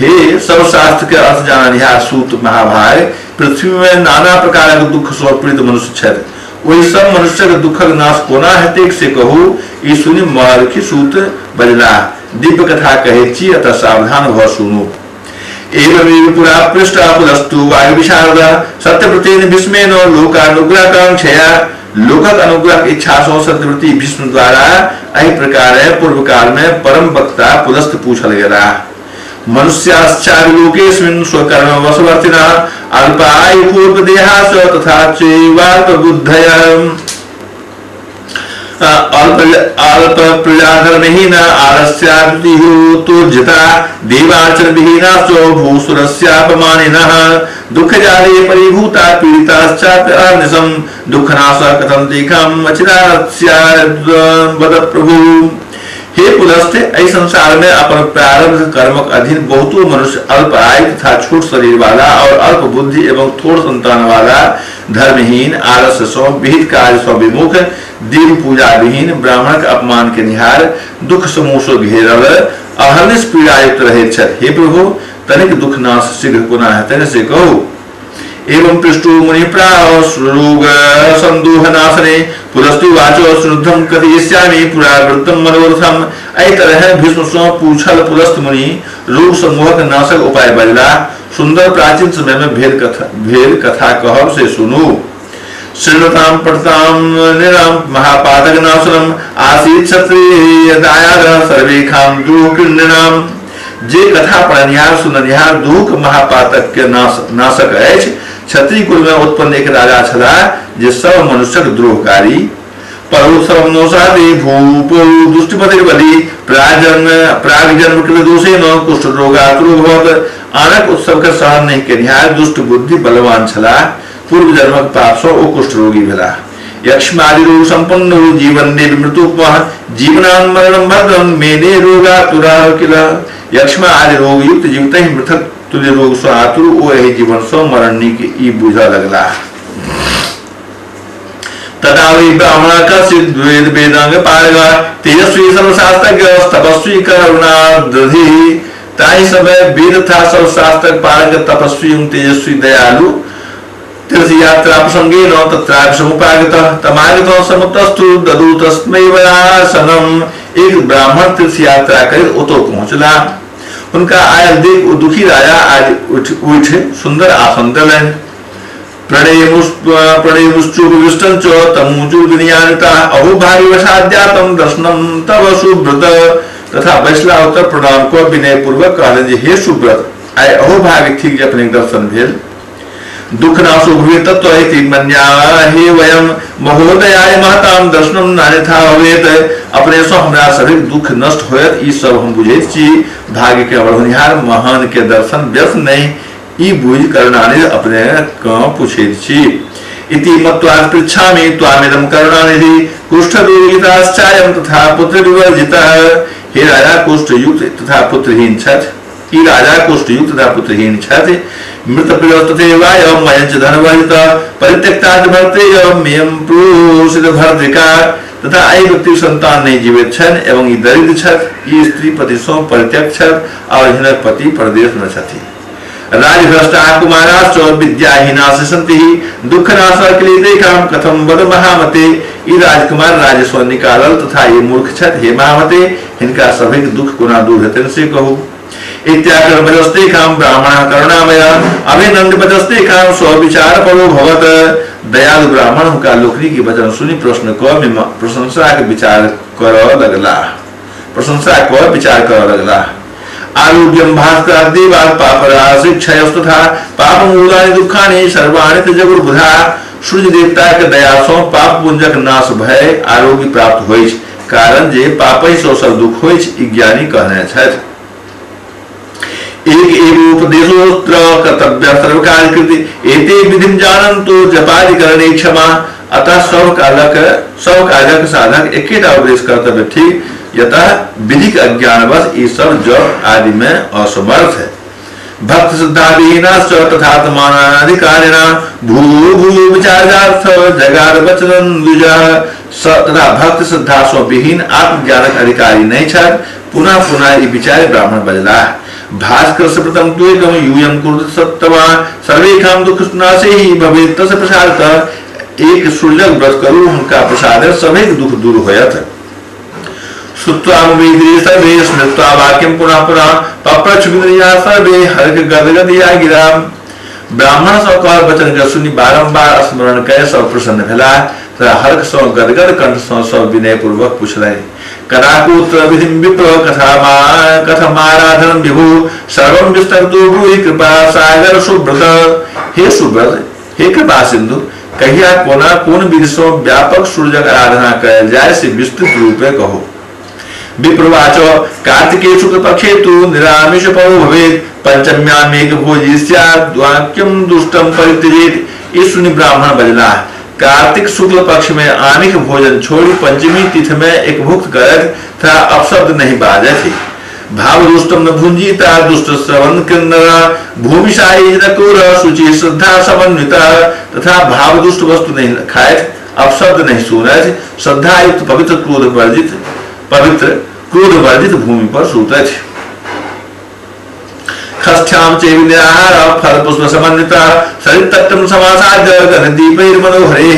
हे सर्वशास्त्र के अर्थ जाननिहार सूत महाभाग, पृथ्वी में नाना प्रकार के दुख से पीड़ित मनुष्य छथि, ओहि सब मनुष्य के दुखक नाश कोना हेतैक से कहू। ई सुनि महर्षि सूत बजलाह, दिव्य कथा कहै छी, अतः सावधान भ सुनू। एवमेव पुरा पृष्ठा पुलस्तु वायुविशारद सत्यव्रतेन भीष्मेन लोकानुग्रहकांक्षया। लोकक अनुग्रह इच्छा सौ सत्यव्रती भीष्म द्वारा एहि प्रकार पूर्व काल में परम वक्ता पुलस्त पूछल गेला। मनुष्याश्चाविलोकेऽस्मिन् स्वकर्म वशवर्तिनः अल्पायुपूर्वदेहास तथा चैवाल्पबुद्धयः अल्प प्रजाधर्महीन आलस्यादिहोतोर्जिता देवार्चन विहीनाश्च भूसुरस्यापमानिनः दुःखजाले परिभूता पीडिताश्चाप्यर्निशं दुःखनाशः कथं तेषां अचिरात् वद प्रभु। हे पुलस्त्य, एहि संसार में अपन प्रारब्ध कर्मक अधीन बहुतो मनुष्य अल्प आयु तथा छोट शरीर वाला और अल्प बुद्धि एवं थोड़ संतान वाला धर्महीन आलस्य सौ विहित कार्य सौ विमुख देव पूजा विहीन ब्राह्मण के अपमान के निहार दुख समूह सौ घेरल अहर्निश पीड़ायुक्त रहैत छथि। हे प्रभु, तनिक दुख नाश शीघ्र कोना हेतनि से कहू। एवं पृष्ठो मुनि प्राह रोग संदोहनाशने पुलस्त्युवाचो श्रुद्धं कथयिष्यामि पुरावृत्तं मनोरथम। एहि तरह भीष्म सं पूछल पुलस्त मुनि रोग समूहक नाशक उपाय बजला। सुंदर प्राचीन समय में भेल कथा कहब से सुनू। शृण्वतां पठतां नृणां महापातक नाशनम आसीत् क्षत्रिय दायाद सर्वेषां दुःखिणां। जे कथा पढ़निहार सुननिहार दुख महापातक के नाशक अछि। क्षत्रिय कुल में उत्पन्न एक राजा छलाह जे सब मनुष्यक द्रोहकारी परोत्सवनोषादि भूपो दुष्टिपतिर्बलि प्राग जन्म कृत दोषेन कुष्ठ रोगातुरो भवत। आनक उत्सव के सहन नहीं केनिहार दुष्ट बुद्धि बलवान छलाह। पूर्व जन्मक पाप सँ ओ कुष्ठ रोगी भेलाह। यक्ष्मादि रोग संपन्न जीवन देव मृत्युपह जीवनान् मरणं भद्रं मेने रोगातुरा किल। यक्ष्मा आदि रोग युक्त जीवते ही मृतक तुल्य रोग सँ आतुर ओ एहि जीवन सँ मरण नीक ई बुझऽ लगलाह। तदा वै ब्राह्मण कश्चित् वेद वेदांग पारग तेजस्वी सर्वशास्त्रज्ञ तपस्वी करुणादधि। ताहि समय वेद तथा सर्वशास्त्र पारंगत तपस्वी एवं तेजस्वी दयालु तीर्थ यात्रा प्रसंगेन तत्रापि समुपागतः तमागतः समुतस्तु ददु तस्मै वरासनम। एक ब्राह्मण तीर्थ यात्रा कर ओतो पहुंचला। हुनका आयल देख ओ दुखी राजा आज उठ सुंदर आसन देलनि। प्रणयमुश्चुपविष्टं च तमुचुर्विनियानिता अहो भाग्यवशाद्यातं दर्शनं तव सुब्रत। तथा बैसला उत्तर प्रणाम क विनय पूर्वक कहलनि जे हे सुब्रत, आइ अहो भाग्य थिक जे अपनेक दर्शन भेल। दुख नाशो भवे तत्व इति मन्याहे वयम महोदयाय महतां दर्शनं नान्यथा भवेत। अपने सँ हमरा सभक दुख नष्ट होयत ई सब हम बुझैत छी। भाग्य के बढ़निहार महान के दर्शन व्यर्थ नहीं, ई बुझि करुणानिधि अपने कँ पूछैत छी। इति मत्वा पृच्छामि त्वामिदं करुणानिधि कुष्ठदुर्गिताश्चायं तथा पुत्र विवर्जितः। हे राजा, कुष्ठयुक्त तथा पुत्रहीन छथि। ई राजा कुष्ठयुक्त तथा पुत्रहीन छथि। मृत प्रियस्तथैवायं मयं च धनवर्जितः परित्यक्ता च भर्तृयं प्रोषित भर्तृका। तथा एहि व्यक्ति संतान नहीं जीवित छनि एवं ई दरिद्र छथि। ई स्त्री पति सँ परित्यक्त छथि और हिनक पति परदेश में छथि। राजभ्रष्टा कुमाराश्च विद्याहीना सन्ति दुःखनाश क्लेदेकां कथं वद महामते। ई राजकुमार राज्य सँ निकालल तथा ई मूर्ख छथि। हे महामते, हिनका सभक दुख कोना दूर हेतनि से कहू। इत्याकर्मजस्तेकां ब्राह्मणः करुणामय अभिनन्दपजस्तेकां स्वविचार परो भवत। दयालु ब्राह्मण हुनका लोकनि के वचन सुनि प्रश्न क प्रशंसा के विचार करऽ लगलाह। प्रशंसा क विचार करऽ लगलाह। आरोग्यम भास्करादेवात् पापराशि क्षयस्तथा पापमूलानि दुःखानि सर्वाणि जगुर्बुधा। सूर्य देवता के दया सँ पाप पुंजक नाश भय आरोग्य प्राप्त होइछ, कारण जे पापहि सँ सब दुख होइछ, ई ज्ञानी कहने छथि। एक एव उपदेशोत्र कर्तव्य सर्वकार्यकृति एते विधिं जानन्तु जपादि करणे क्षमा। अतः सब कालक साधक एकेटा उपदेश कर्तव्य ठीक, यतः विधिक अज्ञानवश ई सब जप आदि में असमर्थ है। भक्त श्रद्धा विहीनाश्च तथात्मानाधिकारिणा भूयो भूयो विचारार्थ जगाद वचनं द्विजः। तथा भक्त श्रद्धा सँ विहीन आत्मज्ञानक अधिकारी नहीं छथि। पुनः पुनः ई विचार ब्राह्मण बजलाह। भास्कर प्रथम त्वेकं यूयं कुरुत सत्तमा सर्वेषां दुःखनाशे ही भवेत् तस्य प्रसादतः। एक सूर्यक व्रत करू, हुनका प्रसाद सभक दुख दूर होयत। श्रुत्वा मुवेद्रे सर्वे स्मृत्वा वाक्यं पुनः पुनः पप्रच्छ सर्वे हर्ष गदगदया गिराम। ब्राह्मण सँ कहल वचन के सुनि बारंबार स्मरण कय सब प्रसन्न भेलाह तथा हर्ष सँ गदगद कंठ सँ सब विनय पूर्वक पुछलनि। कदाकुत्र विधिं विप्र कथमाराधनं विभु सर्वं विस्तरतो ब्रूहि कृपा सागर सुब्रत। हे सुब्रत, हे कृपा सिंधु, कहिया कोना कोन विधि सँ व्यापक सूर्यक आराधना कयल जाय से विस्तृत रूपे कहो। विप्रवाच कार्तिके शुक्ल पक्षे तु निरामिष परो भवेत् पंचम्यामेक भोजी स्यात् वाक्यं दुष्टं परित्यजेत्। ई सुनि ब्राह्मण बजलाह, कार्तिक शुक्ल पक्ष में आमिष भोजन छोड़ी पंचमी तिथि में एक भुक्त करत तथा अपशब्द नहीं बाजथि। भाव दुष्टम न भुंजीता दुष्ट श्रवण किन्नर भूमिशायी क्रूर शुचि श्रद्धा समन्विता। तथा भाव दुष्ट वस्तु नहीं खायत, अपशब्द नहीं सुनत, श्रद्धा युक्त पवित्र क्रोध वर्जित पवित्र क्रोध वर्जित भूमि पर सूतथि। षष्ठ्यां चैव निराहार फल पुष्प समन्विता सरितत्तम समासाद्य गणदीपैर्मनोहरे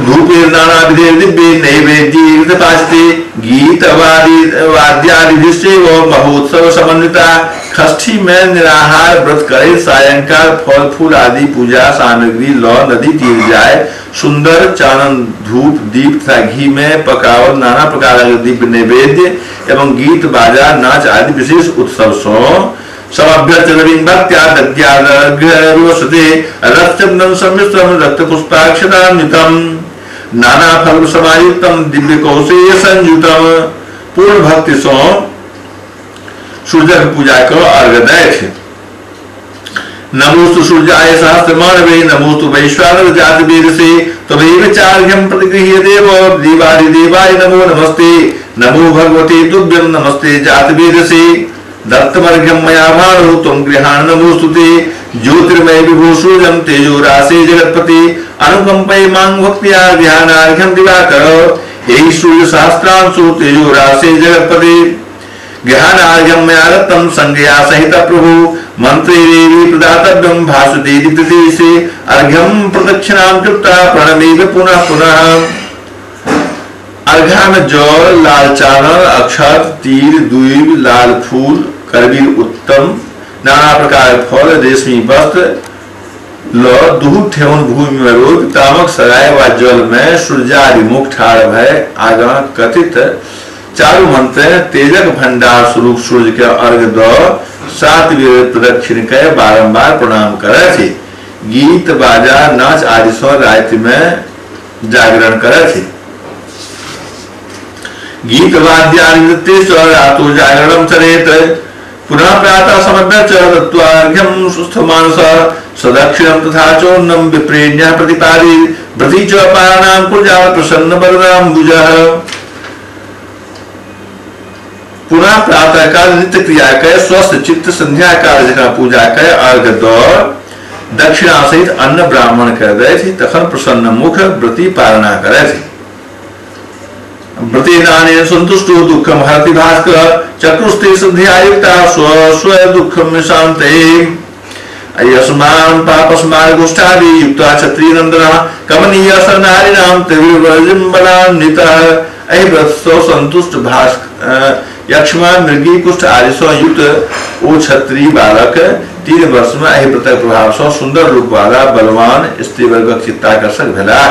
धूपैर्नानाविधैर्दिव्ये नैवेद्यैर्पाचिते गीतवाद्यादिभिश्चैव महोत्सव समन्विता। षष्ठी में निराहार व्रत करे सायंकाल फल फूल आदि पूजा सामग्री ल नदी तीर जाए सुंदर चानन धूप दीप तथा घी में पकावल नाना प्रकार के दिव्य नैवेद्य एवं गीत बाजा नाच आदि विशेष उत्सव सो समभ्यर्च्य नवीन भक्त्या दद्यार्घ्यवसते रक्तचंदन सम्मिश्रम रक्तपुष्पाक्षतान्वितम नाना फल समायुक्तम दिव्य कौशेय संयुतम। पूर्ण भक्ति सो सूर्यक पूजा को अर्घ दैथ। नमोस्तु सूर्याय सहस्रमाणवे नमोस्तु वैश्वानर जातवेदसे त्वमेव चार्घ्यं प्रतिगृह्य देव देवादिदेवाय नमो नमस्ते। नमो भगवते तुभ्यं नमस्ते जातवेदसे दत्तमर्घ्यं मया भानु त्वं गृहाण नमोस्तु ते। ज्योतिर्मय विभो सूर्यं तेजो राशे जगत्पते अनुकम्पय मां भक्त्या गृहाणार्घ्यं दिवाकर। एहि सूर्य सहस्रांशु तेजो राशे जगत्पते गृहाणार्घ्यं मया दत्तं संज्ञया सहित प्रभु मंत्रेरेवि प्रदातव्यं भासुते प्रदेशे अर्घ्यं प्रदक्षिणां कृत्वा प्रणमेव पुनः पुनः। अर्घा में जल, लाल चानन, अक्षत, तीर, दुईब, लाल फूल, करबीर उत्तम, नाना प्रकार फल, रेशमी वस्त्र ल दुहु ठेहुन भूमि में रोपि तामक सराय वा जल में सूर्याभिमुख ठाढ़ भय आगा कथित चारु मंत्र तेजक भंडार स्वरूप सूर्य के अर्घ द 7 बेर प्रदक्षिण के बारंबार प्रणाम करथि। गीत बाजा नाच आदि सँ राति में जागरण करथि। गीत वाद्यादि नृत्य स रातो जागरणम चरेत। पुनः प्रातः समभ्य च दत्त्वार्घ्यं सुस्थ मानस सदक्षिणं तथा चोन्नं विप्रेण्यः प्रतिपादि व्रती च पारणां कुर्यात् प्रसन्न वरदाम्बुजः। पुनः प्रातः काल नित्य क्रिया कै स्वस्थ चित्त संध्या काल जकाँ पूजा कै अर्घ द दक्षिणा सहित अन्न ब्राह्मण कर दैथि। तखन प्रसन्न मुख व्रती पारणा करथि। व्रतेनानेन संतुष्टो दुःखम हरति भास्कर चक्रुस्ते संध्यायुक्ता स्व स्व दुःखम शान्ते। यस्मान् पापस्मान् गोष्ठादि युक्ता क्षत्रियनन्दनः कमनीय सरनारीणां त्रिविवर्जिम्बलान्वितः। एहि व्रत सँ संतुष्ट भास्कर यक्ष्मा मृगी कुष्ठ आदि सँ युक्त ओ क्षत्रिय बालक 3 वर्ष में एहि व्रतक प्रभाव सँ सुंदर रूप वाला बलवान स्त्री वर्गक चित्ताकर्षक भेलाह।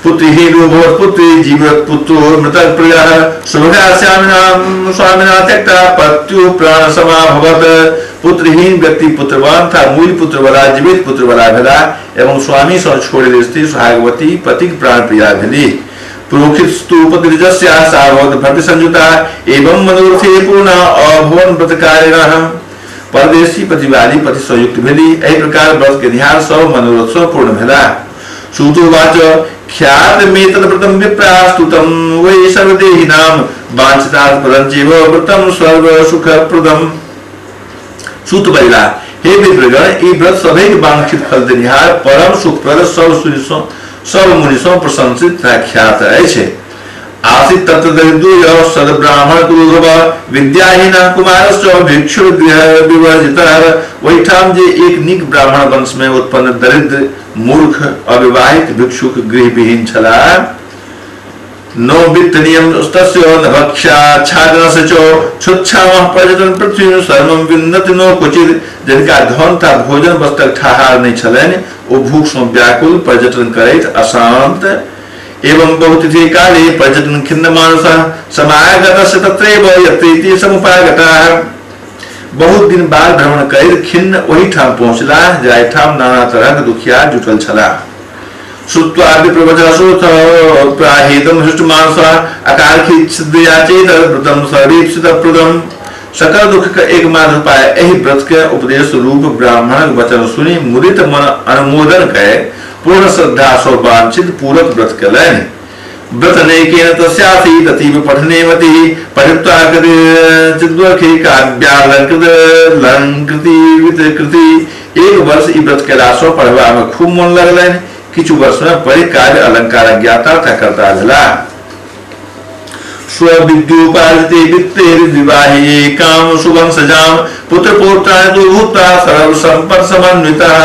पुत्रीहीनो भवत् पुत्री जीवत् पुत्रो मृतक प्रियः सुभगा स्वामिना त्यक्ता पत्युः प्राण समाभवत्। पुत्रहीन व्यक्ति पुत्रवान था मूल पुत्र वाला जीवित पुत्र वाला भेला एवं स्वामी सँ छोड़ल स्त्री सुहागवती पतिक प्राण प्रिया भेली। पुरोहितस्तुपतिर्जस्या साभवत् भर्ति संयुता एवं मनोरथे पूर्ण अभुवन व्रतकारिणः। परदेशी पतिवाली पति संयुक्त भेली। एहि प्रकार व्रत के ध्यान सब मनोरथ सँ पूर्ण भेला। सूतोवाच ख्यात मेतद व्रतम विप्रास्तुतम वै सर्वदेहिनां वाञ्छितार्थ परं चैव व्रतम सर्व सुखप्रदम। सूत बजला, हे विप्रगण, ई व्रत सभैक वांछित फल देनिहार परम सुखप्रद सब मुनि सँ प्रशंसित तथा ख्यात अछि। आसित तत्र दरिद्रो सद्ब्राह्मण कुलोद्भव विद्याहीन कुमारश्च भिक्षु गृह विवर्जितः। ओहिठाम जे एक नीक ब्राह्मण वंश में उत्पन्न दरिद्र मूर्ख अविवाहित भिक्षुक गृह विहीन छलाह। नो वित्त नियम तस्य न भक्षा छादनस्य च छुच्छामः पर्यटन पृथ्वी सर्वं विन्दति नो क्वचित्। जिनका धन था भोजन वस्त्रक ठाहार नहि छलनि ओ भूख सँ व्याकुल पर्यटन करैत अशांत एवं बहुतिथि काले पर्यटन खिन्न मानसः समागतस्य तत्रैव यत्रेति समुपागताः। बहुत दिन बाद भ्रमण कर खिन्न ओहिठाम पहुँचलाह जाहिठाम नाना तरहक दुखिया जुटल छलाह। श्रुत्वा विप्रवचसोऽथ प्राहेदं हृष्टमानसः अकारखिच्छिद्रयाचेत व्रतं सर्वेप्सितप्रदम्। सकल दुख का एकमात्र उपाय एहि व्रत के उपदेश रूप ब्राह्मणक वचन सुनि मुदित मन अनुमोदन कय पूर्ण श्रद्धा सँ वांछित पूरक व्रत कयलनि। व्रत नैकेन तस्यासीत् अतीव पठने मतिः पठित्वा चिद्वर्खे काव्यालंकृत लंकृति कृति। एक वर्ष ई व्रत कयला सँ पढ़बा में खूब मन लगलनि। किछु वर्ष में पढ़ि काव्य अलंकार ज्ञाता तथा कर्ता भेलाह। स्वविद्योपार्जिते वित्तैर्विवाहे काम सुवंशजां पुत्र पौत्राणि भूत्वा सर्व सम्पत् समन्वितः।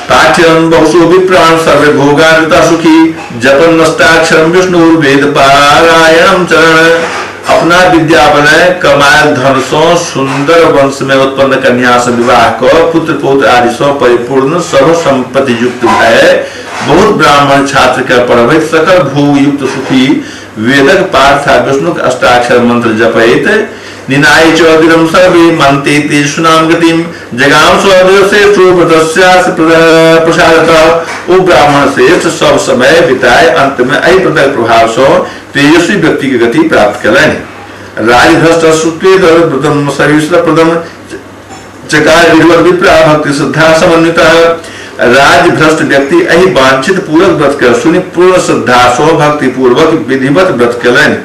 पाठ्यं बहुशो विप्राण सर्वे भोगान्विता सुखी जपन्नष्टाक्षरं विष्णुर्वेद पारायणं चरण। अपना विद्या बल कमायल धन सँ सुंदर वंश में उत्पन्न कन्या से विवाह क पुत्र पौत्र आदि सँ परिपूर्ण सर्व संपत्ति युक्त भय बहुत ब्राह्मण छात्र के पढ़बैत सकल भोग युक्त सुखी वेदक पाठ था विष्णु के अष्टाक्षर मंत्र जपैत निनाय चौदिरम सर्वे मनते ते सुनाम गतिम जगाम स्वदेशेषु व्रतस्यास प्रसादतः। ओ ब्राह्मण श्रेष्ठ सब समय बिताए अंत में एहि व्रतक प्रभाव सँ तेजस्वी व्यक्ति के गति प्राप्त कयलनि। राजभ्रष्ट श्रुत्वेद व्रतम सर्वेश्वर चकार विधिवत विप्रा भक्ति श्रद्धा समन्वितः। राजभ्रष्ट व्यक्ति एहि वांछित पूरक व्रत के सुनि पूर्ण श्रद्धा सँ भक्ति पूर्वक विधिवत व्रत कयलनि।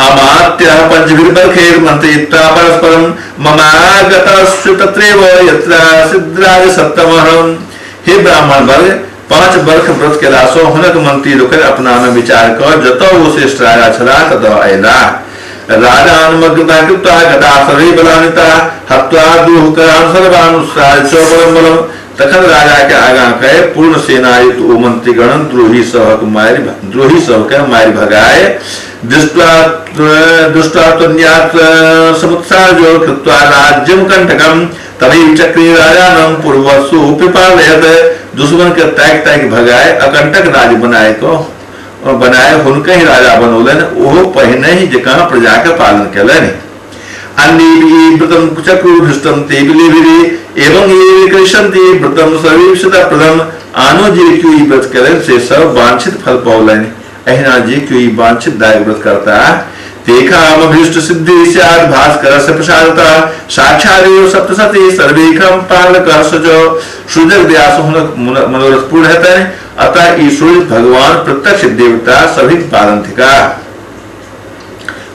अमात्यः पंचभिर्बर्खैर्मन्त्रयित्वा परस्परं ममागतस्य तत्रैव यत्र सिद्धराजसत्तमः। हे ब्राह्मण वर्ग, 5 वर्ष व्रत केला सँ हुनक मंत्री लोकनि अपना में विचार क जतऽ ओ श्रेष्ठ राजा छलाह ततऽ अयलाह। राजानुमग्रता कृत्वा गता सर्वे बलान्विता हत्वा दुःकरान् सर्वानुसार च बलं बलम्। तखन राजा के आगाँ कए पूर्ण सेनायुक्त ओ मंत्रीगण द्रोही सबके मारि भगाए दृष्ट्वा दृष्ट्वा समुत्सार्य कृत्वा राज्यम कंटकम तदैव चक्रे राजानं पूर्वसु पिपालयत। दुश्मन के ताकि ताकि भगाए अकंटक राज्य बनाए को बनाए हुनके ही राजा बनौलनि, ओहो पहिने ही जकाँ प्रजा के पालन केलनि। अन्ये व्रतम चक्रुभृष्टम ते बिलिभिरि एवं ये करिष्यन्ति व्रतम सर्वेप्सितप्रदम। आनो जे क्यों ई व्रत केलनि से सब वांछित फल पौलनि। एहिना जे क्यों ई वांछित दायक व्रत करता तेखामभीष्ट सिद्धि स्यात् भास्कर से प्रसादता साक्षादेव सप्तसती सर्वेखम पालक सजो। सूर्यक दया सँ हुनक मनोरथ पूर्ण हेतनि। अतः ई सूर्य भगवान प्रत्यक्ष देवता सभी पालन थिका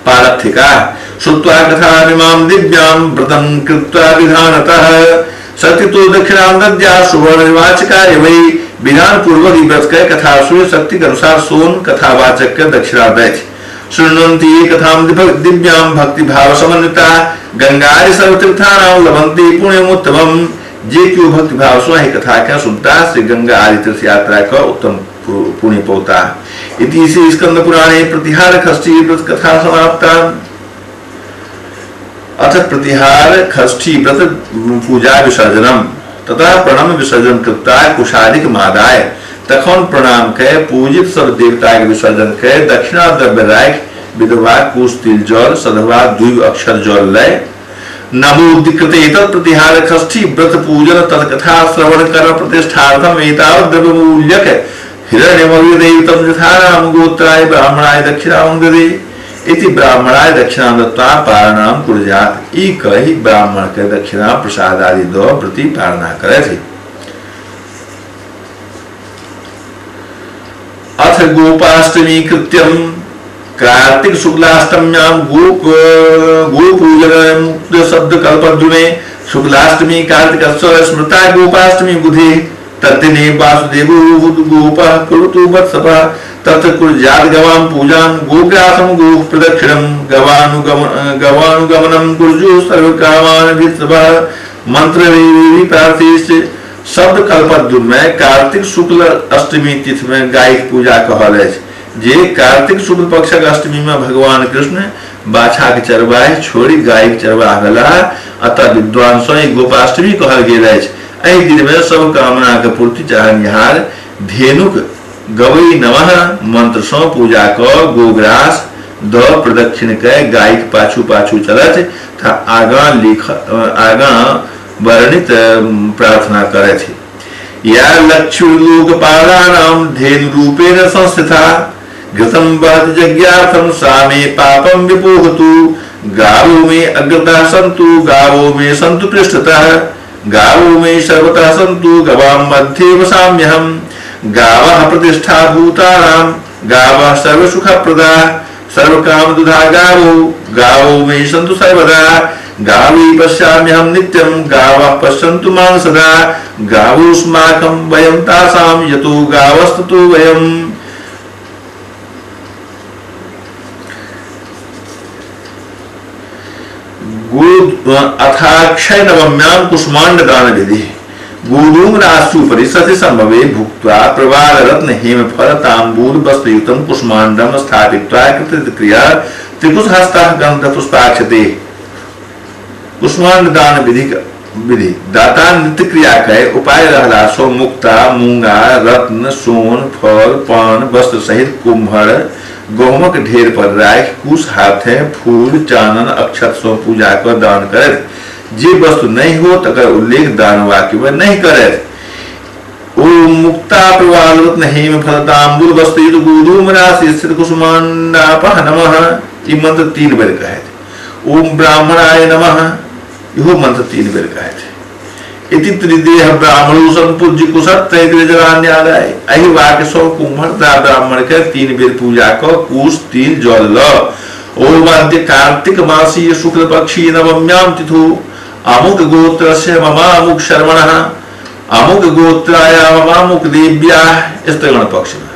पालक थिका। श्रुत्वा कथामिमां दिव्यां व्रतं कृत्वा विधानतः शक्ति तो दक्षिणां दद्या सुवर्णवाचकाय वै। विधान पूर्वक ई व्रत के कथा सूर्य शक्ति के अनुसार सोन कथावाचक के दक्षिणा दैछ। शृण्वन्ति कथां दिव्यां भक्ति भाव समन्विता गंगादि सर्वतीर्थानां लभन्ति पुण्यमुत्तमम्। जे क्यों भक्ति भाव सो एहि कथा के सुनता से गंगा आदि तीर्थ यात्रा का उत्तम पुण्य पौता। इति श्री स्कंद पुराणे प्रतिहार षष्ठी व्रत कथा समाप्ता। अथ प्रतिहार षष्ठी व्रत पूजा विसर्जनम तथा प्रणाम विसर्जन कृत्वा कुशादिक मादाय। तखन प्रणाम के पूजित सब देवता के विसर्जन के दक्षिणा द्रव्य राख विधवा कुश तिल जल सधवा दुई अक्षर जल लय नमोदिकृते तत् प्रतिहार षष्ठी व्रत पूजन तत्कथा श्रवण कर्म प्रतिष्ठार्थम एतावत् द्रव्यमूल्यक हिरण्यमवीरदैवतं यथा राम गोत्राय ब्राह्मणाय दक्षिणां ददे इति ब्राह्मणाय दक्षिणां दत्त्वा पारणां कुर्यात्। ई कहि ब्राह्मण के दक्षिणा प्रसाद आदि दो प्रति पारणा करथि। अथ गोपाष्टमी कृत्यम कार्तिक शुक्लाष्टम्यां गोपूजन मुक्त शब्द कल्पद्रुमे शुक्लाष्टमी कार्तिक स्मृता गोपाष्टमी बुधे तद्दिने वासुदेवो गोपः कुरुतु वत्सपः तत्र कुर्यात् गवां पूजां गोग्रासं गोः प्रदक्षिणं गवानुगमनं कुर्युः सर्वकामान् मंत्र प्रार्थीश्च। शब्द कल्पद्रुम में कार्तिक शुक्ल अष्टमी तिथि में गाय पूजा कहल अछि। जे कार्तिक शुक्ल पक्षक अष्टमी में भगवान कृष्ण बाछा के चरवाह छोड़ी गाय के चरवाह भेलाह, अतः विद्वान सँ गोपाष्टमी कहल गेल अछि। एहि दिन में सब कामना के पूर्ति चाहनिहार धेनुक गवई नमः मंत्र सँ पूजा क गोग्रास द प्रदक्षिण के गाय के पाछू पाछू चलत तथा आगाँ वर्णित प्रार्थना करथि। या लक्ष्मीलोकपालानां धेनु रूपेण संस्थिता घृतं वहति यज्ञार्थं सा मे पापं विपोहतु। गावो मे अग्रतः सन्तु गावो मे सन्तु पृष्ठतः गावो मे सर्वतः सन्तु गवां मध्ये वसाम्यहम्। गावः प्रतिष्ठा भूतानां गावः सर्वसुखप्रदा सर्वकामदुधा गावो गावो मे सन्तु सर्वदा। गावी पश्याम्यहं नित्यं गावः पश्यन्तु मां सदा। गावोऽस्माकं वयं तासां यतो गावस्ततो वयम्। अथाक्षय नवम्यां कुष्मांड दान विधि गोधूम राशुपरि सति संभवे भुक्त्वा प्रवाल रत्न हेम फल तांबूल वस्त्रयुतं कुष्मांडम स्थापित्वा कृतक्रिया त्रिकुशहस्तः गंध पुष्पाक्षते। कुष्मांड दान विधि विधि दाता नित्य क्रिया के उपाय रहला सो मुक्ता मूंगा रत्न सोन फल पान वस्त्र सहित कुम्हर गहुमक ढेर पर राख कुश हाथे फूल चानन अक्षत सो पूजा कर दान करत। जे वस्तु नहीं हो तकर उल्लेख दान वाक्य में नहीं करत। ओम मुक्ता प्रवाल रत्न हेम फल तांबूल वस्त्र युक्त गोधूम राशि स्थित कुष्मांडापह नमः ई मंत्र 3 बेर कहत। ओम ब्राह्मणाय नमः इहो मंत्र 3 बेर कहत। इति त्रिदेह ब्राह्मणो संपूज्य कुशत्तैर्जलान्यादाय एहि वाक्य सो कुम्भरता ब्राह्मण के 3 बेर पूजा क कुश तिल जल ल। ओम आद्य कार्तिक मासी शुक्ल पक्षी नवम्यां तिथु अमुक गोत्रस्य ममामुक शर्मणः अमुक गोत्राय ममामुक देव्या स्त्रीगण पक्ष में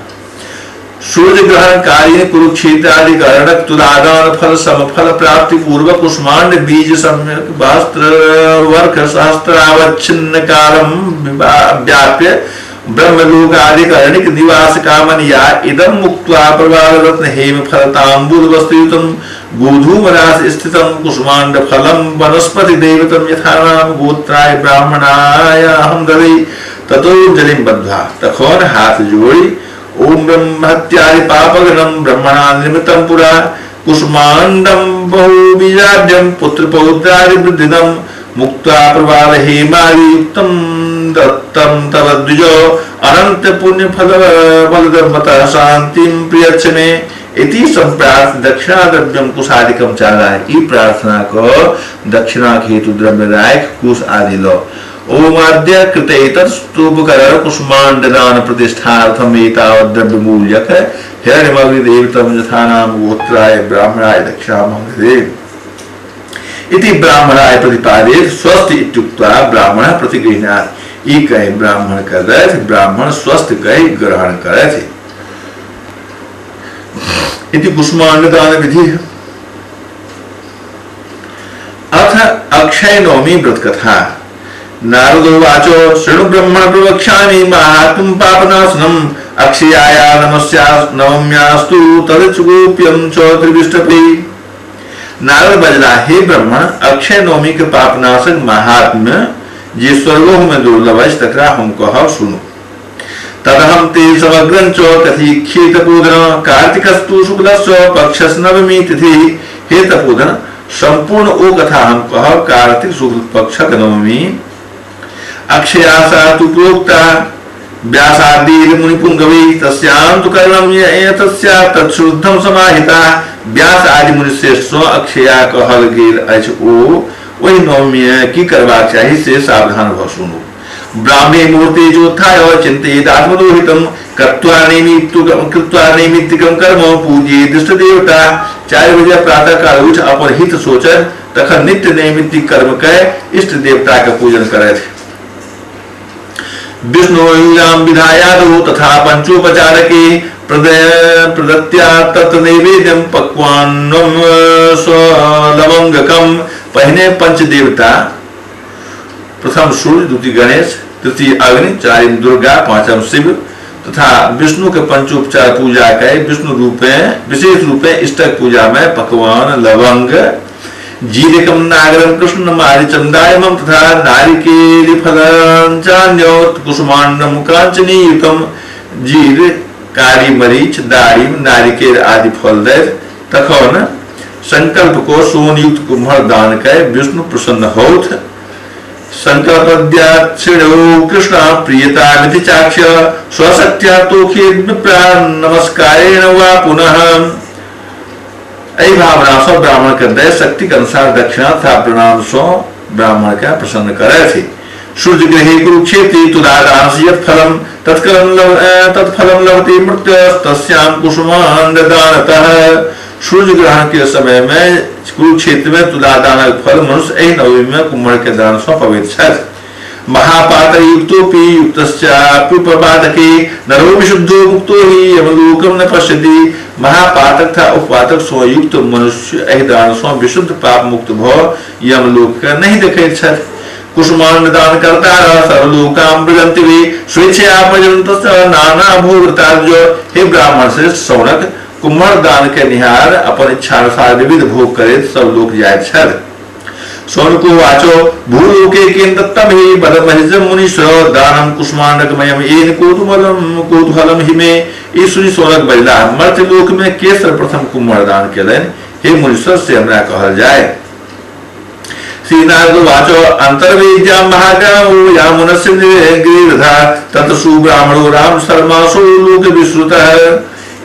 सूर्य ग्रहण कालीन कुरुक्षेत्र आदि करणक तुलादान फल समफल प्राप्ति पूर्वक कुष्मांड बीज सम्यक वस्त्र वर्ख सहस्त्रावच्छिन्न कालम व्याप्य ब्रह्मलोक आदि करणिक निवास कामन या इदम मुक्त्वा प्रवाल रत्न हेम फल तांबूल वस्तुयुतम गोधूमरास स्थितम कुष्मांड फलम वनस्पति देवतम यथा नाम गोत्राय ब्राह्मणाय अहं ददे ततोजलिं बद्ध्वा तखन हाथ जोड़ी ओम ब्रह्महत्यादि पापगणम ब्रह्मणा निर्मितम पुरा कुष्मांडम बहुबीजाद्यम पुत्र पौत्रादि वृद्धिदम मुक्त्वा प्रवाल हेमादि युक्तम दत्तम तव द्विजो अनंत पुण्य फल बलधर्मतः शांतिं प्रियच्छ मे इति संप्रार्थ दक्षिणा द्रव्यम कुशादिकम चाराय। ई प्रार्थना को दक्षिणा हेतु द्रव्य राख कुश आदि लो। ओमाद्य कृते तत्स्तूपकर कुष्मांड दान प्रतिष्ठार्थम एतावत् द्रव्य मूल्यक हिरण्यमग्नि देवतम यथा नाम गोत्राय ब्राह्मणाय दक्षिणामहं ददे इति ब्राह्मणाय प्रतिपादेत स्वस्थ इत्युक्त्वा ब्राह्मण प्रतिगृह्णात्। ई कहि ब्राह्मण करथि, ब्राह्मण स्वस्थ कहि ग्रहण करथि। इति कुष्मांड दान विधि। अथ अक्षय नवमी व्रत कथा। नारदोवाचो शृणु ब्रह्मण प्रवक्ष्यामि महात्म पापनाशनम अक्षयाया नमस्या नवम्यास्तु तदुच्चगोप्यं च त्रिविष्टपे। नारद बजला, हे ब्रह्मण, अक्षय नवमी के पापनाशक महात्म्य जे स्वर्गों में दुर्लभ अछि तकरा हम कहब, सुनु। तदहं ते समग्रं च कथयिष्ये तपोधन कार्तिकस्तु शुक्लस्य पक्षस्य नवमी तिथि। हे तपोधन, संपूर्ण ओ कथा हम कहब कार्तिक शुक्ल पक्षक नवमी अक्षया सा तु प्रोक्ता व्यासादि मुनिपुंगवै तस्यां तु कर्णं यतस्या तत्शुद्धं समाहिता। व्यास आदि मुनिश्रेष्ठ सँ अक्षया कहल गेल अछि ओ ओहि नवमी की करबाक चाही से सावधान भ सुनू। ब्राह्मी मुहूर्ते जोत्थाय चिन्तयेदात्मदोहितं कृत्वा नैमित्तिकं कर्म पूज्ये दृष्टदेवता। 4 बजे प्रातः काल उठ अपन हित सोचत तखन नित्य नैमित्तिक कर्म कय इष्ट देवता के पूजन करथि। विष्णु विधायादौ तथा पंचोपचारके प्रदत्या तत्नैवेद्यं पक्वान्नं स्वलवंगकम। पहिने पंच देवता, प्रथम सूर्य, द्वितीय गणेश, तृतीय अग्नि, चारिम दुर्गा, पांचम शिव तथा विष्णु के पंचोपचार पूजा के विष्णु रूपे विशेष रूपे इष्टक पूजा में पकवान, लवंग, जीरकम, नागरम, कृष्ण मारिचंदायमम तथा नारिकेल फलान्यो कुसुमांडम कांचनीयुतम जीर, कारी मरीच, दारिम, नारिकेल आदि फल दे तखन संकल्प को सोन युक्त कुम्हर दान कर विष्णु प्रसन्न होथ। संकल्पद्याक्षिणो कृष्ण प्रियता मिति चाक्ष स्वशक्त्या तोखे विप्राण नमस्कारेण वा पुनः। एहि भावना सँ ब्राह्मण के दय शक्ति के अनुसार दक्षिणा तथा प्रणाम सँ ब्राह्मण के प्रसन्न करथि। सूर्य ग्रहे कुरुक्षेत्रे तुलादान से यत् फलम तत्फलम लभते मृत्युस्तस्यां कुसुमांड दानतः। सूर्य ग्रहण के समय में कुरुक्षेत्र में तुलादानक फल मनुष्य एहि नवमी में कुम्हर के दान सँ पबैत छथि। महापातक युक्तोपि युक्तश्चाप्युपपातके नरो विशुद्धो मुक्तो हि यमलोकं न पश्यति। महापातक तथा उपपातक सँ युक्त मनुष्य एहि दान सँ विशुद्ध पाप मुक्त भ यमलोक के नहि देखैत छथि। कुसुमांड दान करता सर्वलोकां व्रजन्ति वे स्वेच्छया प्रजन्तस्य नाना भोगतार्ज। हे ब्राह्मण श्रेष्ठ सौनक, कुम्हर दान के निहार अपन इच्छानुसार विविध भोग करैत सब लोक जाइत छथि। सौनको वाचो भूलोके केन दत्तम हि बदमहिजम मुनीश्वर दानम कुष्मांडकमयम येन कौतूहलम कौतूहलम हि मे। ई सुनि सौनक बजलाह, मर्त्यलोक में के सर्वप्रथम कुम्हर दान केलनि? हे मुनीश्वर, से हमरा कहल जाय। श्री नारद वाचो अंतर्वेद्यां महागामो यामुनस्य गिरिधा तत्र सुब्राह्मणो राम शर्मासो लोक विश्रुतः।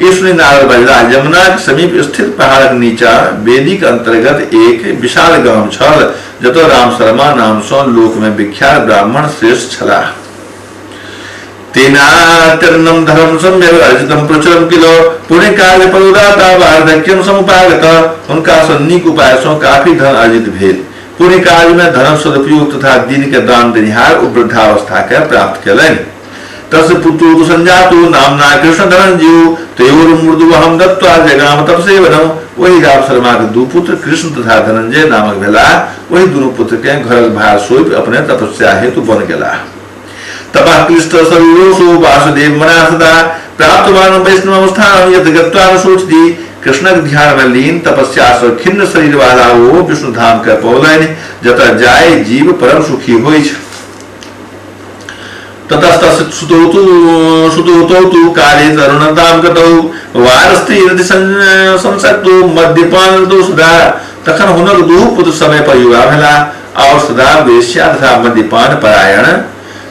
इसमें नारद बजला, यमुना के समीप स्थित पहाड़क नीचा वेदी के अंतर्गत एक विशाल गाम छल जतऽ राम शर्मा नाम सँ लोक में विख्यात ब्राह्मण श्रेष्ठ छलाह। तेनात्यन्नं धर्म सम्यक अर्जितं प्रचुरं किल पुण्यकार्य परोदाता वार्धक्यम समुपागत। हुनका सँ नीक उपाय सँ काफी धन अर्जित भेल। पुण्य कार्य में धन सदुपयोग तथा दिन के दान देनिहार ओ वृद्धावस्था के प्राप्त केलनि। तस्य पुत्रो संजातो नामना कृष्ण धनंजयो तयोर्मृदुवहं दत्त्वा जगाम तपसे वनम। वही राम शर्मा के दू पुत्र कृष्ण तथा धनंजय नामक भेला। वही दुनू पुत्र के घरक भार सौंपि अपने तपस्या हेतु बन गेला। तपः क्लिष्ट शरीरोऽसौ वासुदेव मना सदा प्राप्तवान वैष्णव स्थान यत् गत्वा न शोचति। कृष्णक ध्यान में लीन तपस्या से खिन्न शरीर वाला वो विष्णु धाम के पौलनि, जतऽ जाय जीव परम सुखी होइछ। ततस्तस्य सुतोतौ तु काले तरुणतां गतौ वारस्त्रीरति संसक्तो मद्यपानरतो सदा। तखन हुनक दुहु पुत्र समय पर युवा भेला और सदा वेश्या तथा मद्यपान परायण।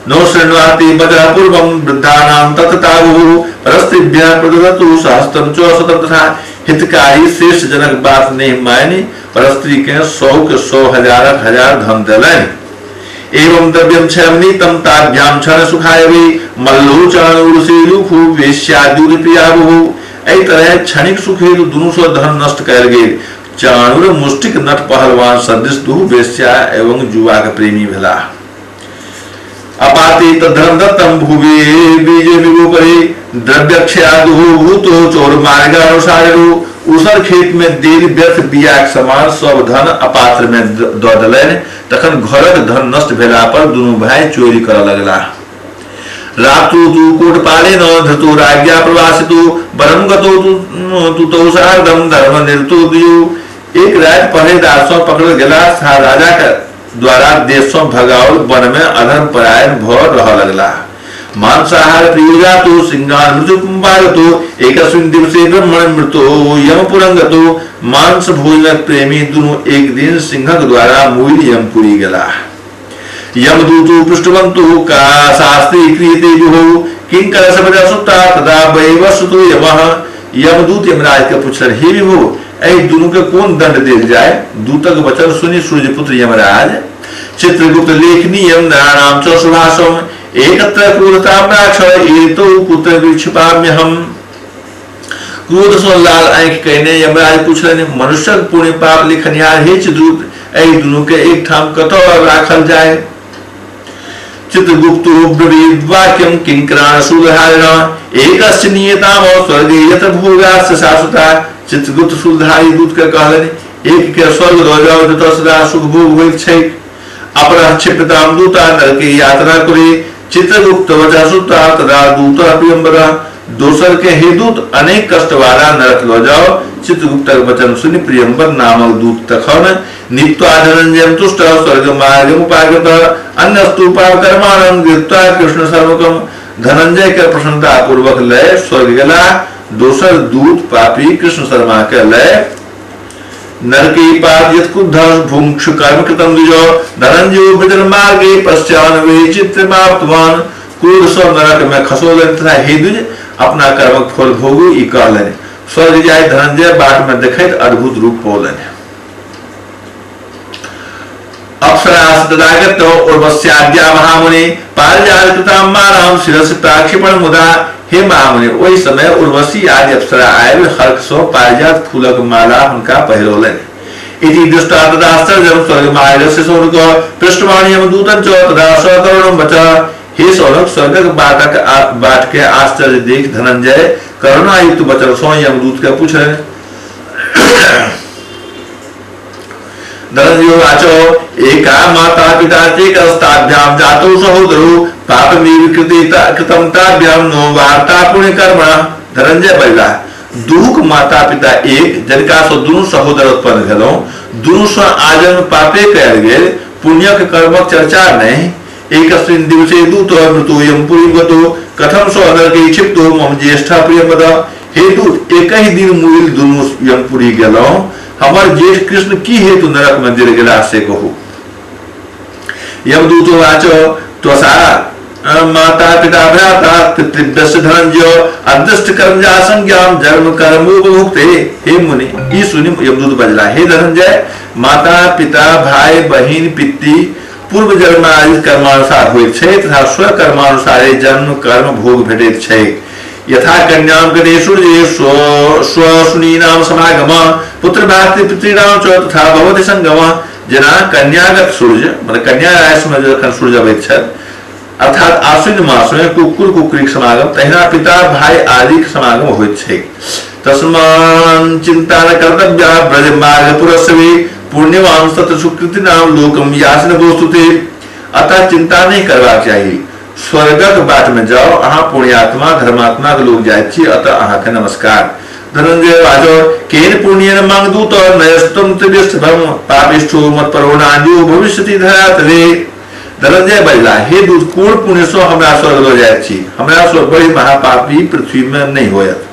नो शृण्वाति वचः पूर्वं वृद्धानां तत्तावुः परस्त्रीभ्यः प्रददतु सहस्रं च शतं तथा। हितकारी श्रेष्ठ जनक बात नहीं मानी, परस्त्री के 100 के 100 हजारक हजार धन देलनि। एवं द्रव्यम क्षयमनीतम ताभ्याम क्षण सुखाय वै मल्लो चाणूरसेलुखु वेश्याद्युरिप्रियावुः। एहि तरह क्षणिक सुख हेतु दुनू सँ धन नष्ट कयल गेल। चाणूर मुष्टिक नट पहलवान सदृश दुहु वेश्या एवं जुआ के प्रेमी भेलाह। अपाते तद्धर्म दत्तम भुवे बीजे विगोपरे द्रव्यक्षयादुः भूतो चोर मार्गानुसारिणो। उसर खेत में देल व्यर्थ बियाक समान सब धन अपात्र में दऽ देलनि। तखन घरक धन नष्ट भेला पर दुनू भाई चोरी करऽ लगलाह। रातु तु कोटपालेन धृतो राज्ञा प्रवासितो वनं गतो तु तौ सार्धं धर्म निरतो द्विजो। एक राति पहरेदार सँ पकड़ल गेला तथा राजा के द्वारा देश सँ भगाओल वन में अधर्म परायण भऽ रहऽ लगलाह। मांसाहार प्रियो सिंहान मृत्युपागतो एकस्मिन् दिवसे ब्रह्मण मृतो यमपुरं गतो। मांस भोजनक प्रेमी दुनू एक दिन सिंहक द्वारा मुइल यमपुरी गेलाह। यमदूतो पृष्ठवन्तो का शास्त्री क्रियते विभो किंकर सबजा तदा वैवस्वतो यमः। यमदूत यमराज के पुछलनि, हे विभो, एहि दुनू के कोन दंड देल जाय? दूतक वचन सुनि सूर्यपुत्र यमराज चित्रगुप्त लेखनीयम नराणाम च शुभाशम एकत्र क्रोधताम राक्ष एतौ पुत्र विक्षिपाम्यहम्। क्रोध सँ लाल आँखि कयने यमराज पुछलनि, मनुष्यक पुण्य पाप लिखनिहार हे चित्रगुप्त, एहि दुनू के एक ठाम कतऽ राखल जाय? चित्रगुप्तो ब्रवीद वाक्यम किंकराण शूलधारिण एकस्य नियताम स्वर्गे यत भोगास्य शाश्वता। चित्रगुप्त शूलधारी दूत के कहलनि, एक के स्वर्ग दऽ जाउ जतऽ सदा सुख भोग होइत छैक। अपरः क्षिप्यताम दूता नरके यातना करे। चित्रगुप्त वचः श्रुत्वा तदा दूतः प्रियंवदः। दोसर के हे दूत, अनेक कष्ट वाला नरक लऽ जाओ। चित्रगुप्तक वचन सुनि प्रियंवद नामक दूत तखन नीत्वा धनंजयं तुष्ट स्वर्ग मार्गमुपागत अन्यस्तु पापकर्माणं गृहीत्वा कृष्ण सर्वकम। धनंजय के प्रसन्नता पूर्वक लय स्वर्ग गेला। दोसर दूत पापी कृष्ण शर्मा के लय नरके पाप यत्कुब्ध भुङ्क्षु कर्म कृतं द्विजो धनंजयो विजन मार्गे पश्चान वे चित्रमाप्तवान। क्रोध सँ नरक में खसौलनि तथा हे द्विज, अपना कर्मक फल भोगू ई कहलनि। स्वर्ग जाय धनंजय बाट में देखैत अद्भुत रूप पौलनि। अप्सरास तदागत उर्वश्याद्या महामुनि पारिजातकृतां मालां शिरसि प्राक्षिपण मुदा। हे महामुनि, ओहि समय उर्वशी आदि अप्सरा आयल हर्ष सँ पारिजात फूलक माला हुनका पहिरौलनि। इति दृष्ट्वा तदाश्चर्यं स्वर्गमार्गस्य शौनक पृष्ठवाणी यमदूतं च तदा सकरुणं वचः। हे शौनक, स्वर्गक बाट के आश्चर्य देख धनंजय करुणायुक्त वचन सँ यमदूत के पूछलनि। धनंजय वाचो एका माता पिता चेकस्ताभ्यां जातौ सहोदरौ पापमेव कृतं ताभ्यां नो वार्ता पुण्यकर्मणः। धनंजय बजला, दुहुक माता पिता एक, जिनका सँ दुनू सहोदर उत्पन्न भेलहुँ, दुनू सँ आजन्म पापे कयल गेल, पुण्यक कर्मक चर्चा नहि। एकस्मिन् दिवसे दूत मृतो यमपुरीं गतो कथं स नरके क्षिप्तो मम ज्येष्ठः प्रियंवद। हे दूत, एकहि दिन मुइल दुनू यमपुरी गेलहुँ, हमर ज्येष्ठ कृष्ण की हेतु नरक में देल गेला से कहू। यमदूतो वाचो त्वसा माता पिता भ्राता पितृभ्यश्च धनंजय अदृष्ट कर्मजा संज्ञां जन्म कर्मोपभुक्ते। हे मुनि, ई सुनि यमदूत बजला, हे धनंजय, माता पिता भाई बहिन पितृ पूर्व जन्मार्जित कर्मानुसार होइत छै तथा स्वकर्मानुसारे जन्म कर्म भोग भेटैत छै। यथा कन्यां गते सूर्ये स्वसुनीनां समागम पुत्र भातृ पितृणां च तथा भवति संगम। जेना कन्यागत सूर्य, मतलब कन्या राशि में जखन सूर्य अबैत छथि अर्थात आश्विन मास में कुकुर कुकरीक समागम, तहिना पिता भाई आदिक समागम होइत छैक। तस्मान् चिंता न कर्तव्या ब्रज मार्ग पुरस्वी पुण्यवान सत सुकृति नाम लोकम यासन वस्तुते। अतः चिंता नहीं करबाक चाही, स्वर्गक बाट में जाओ, अहाँ पुण्यात्मा धर्मात्मा के लोग जाइत छी, अतः अहाँ के नमस्कार। धनंजय वाचो केन पुण्येन मांगदूत नयस्तम त्रिविष्टभम पापिष्ठो मत्परोणान्यो भविष्यति धरातले। धनंजय बजला, हे दूत, कोन पुण्य सँ हमरा स्वर्ग लऽ जाइत छी? हमरा सँ बड़ी महापापी पृथ्वी में नहीं होयत।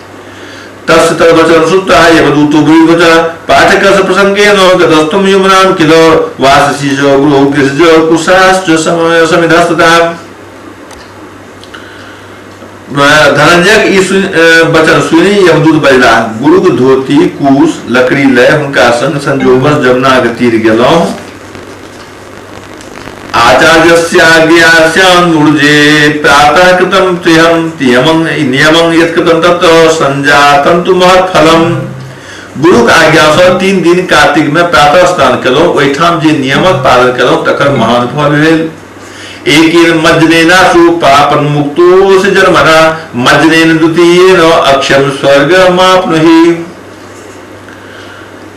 तस्य तद्वचन श्रुत्वा यमदूतो ब्रूवच पाठकस्य प्रसङ्गेन गतस्तुं यमुनां किल वाससीज गृहगृहज कुशाश्च समिधस्तथा। धनंजय ई वचन सुनि यमदूत बजला, गुरुक धोती कुश लकड़ी लय हुनका संग संजोगवश जमुना के तीर गेलहुँ। आचार्यस्याज्ञास्यानुर्जे प्रातः कृतं त्र्यहं नियमं नियमं यत्कृतं तत् संजातं तु महत्फलम्। गुरुक आज्ञा सँ 3 दिन कार्तिक में प्रातः स्नान केलहुँ, ओहिठाम जे नियमक पालन केलहुँ तकर महान फल भेल। एकेन मज्जनेनासु पापन्मुक्तोऽसि जन्मना मज्जनेन द्वितीयेन अक्षयं स्वर्गमाप्नुहि।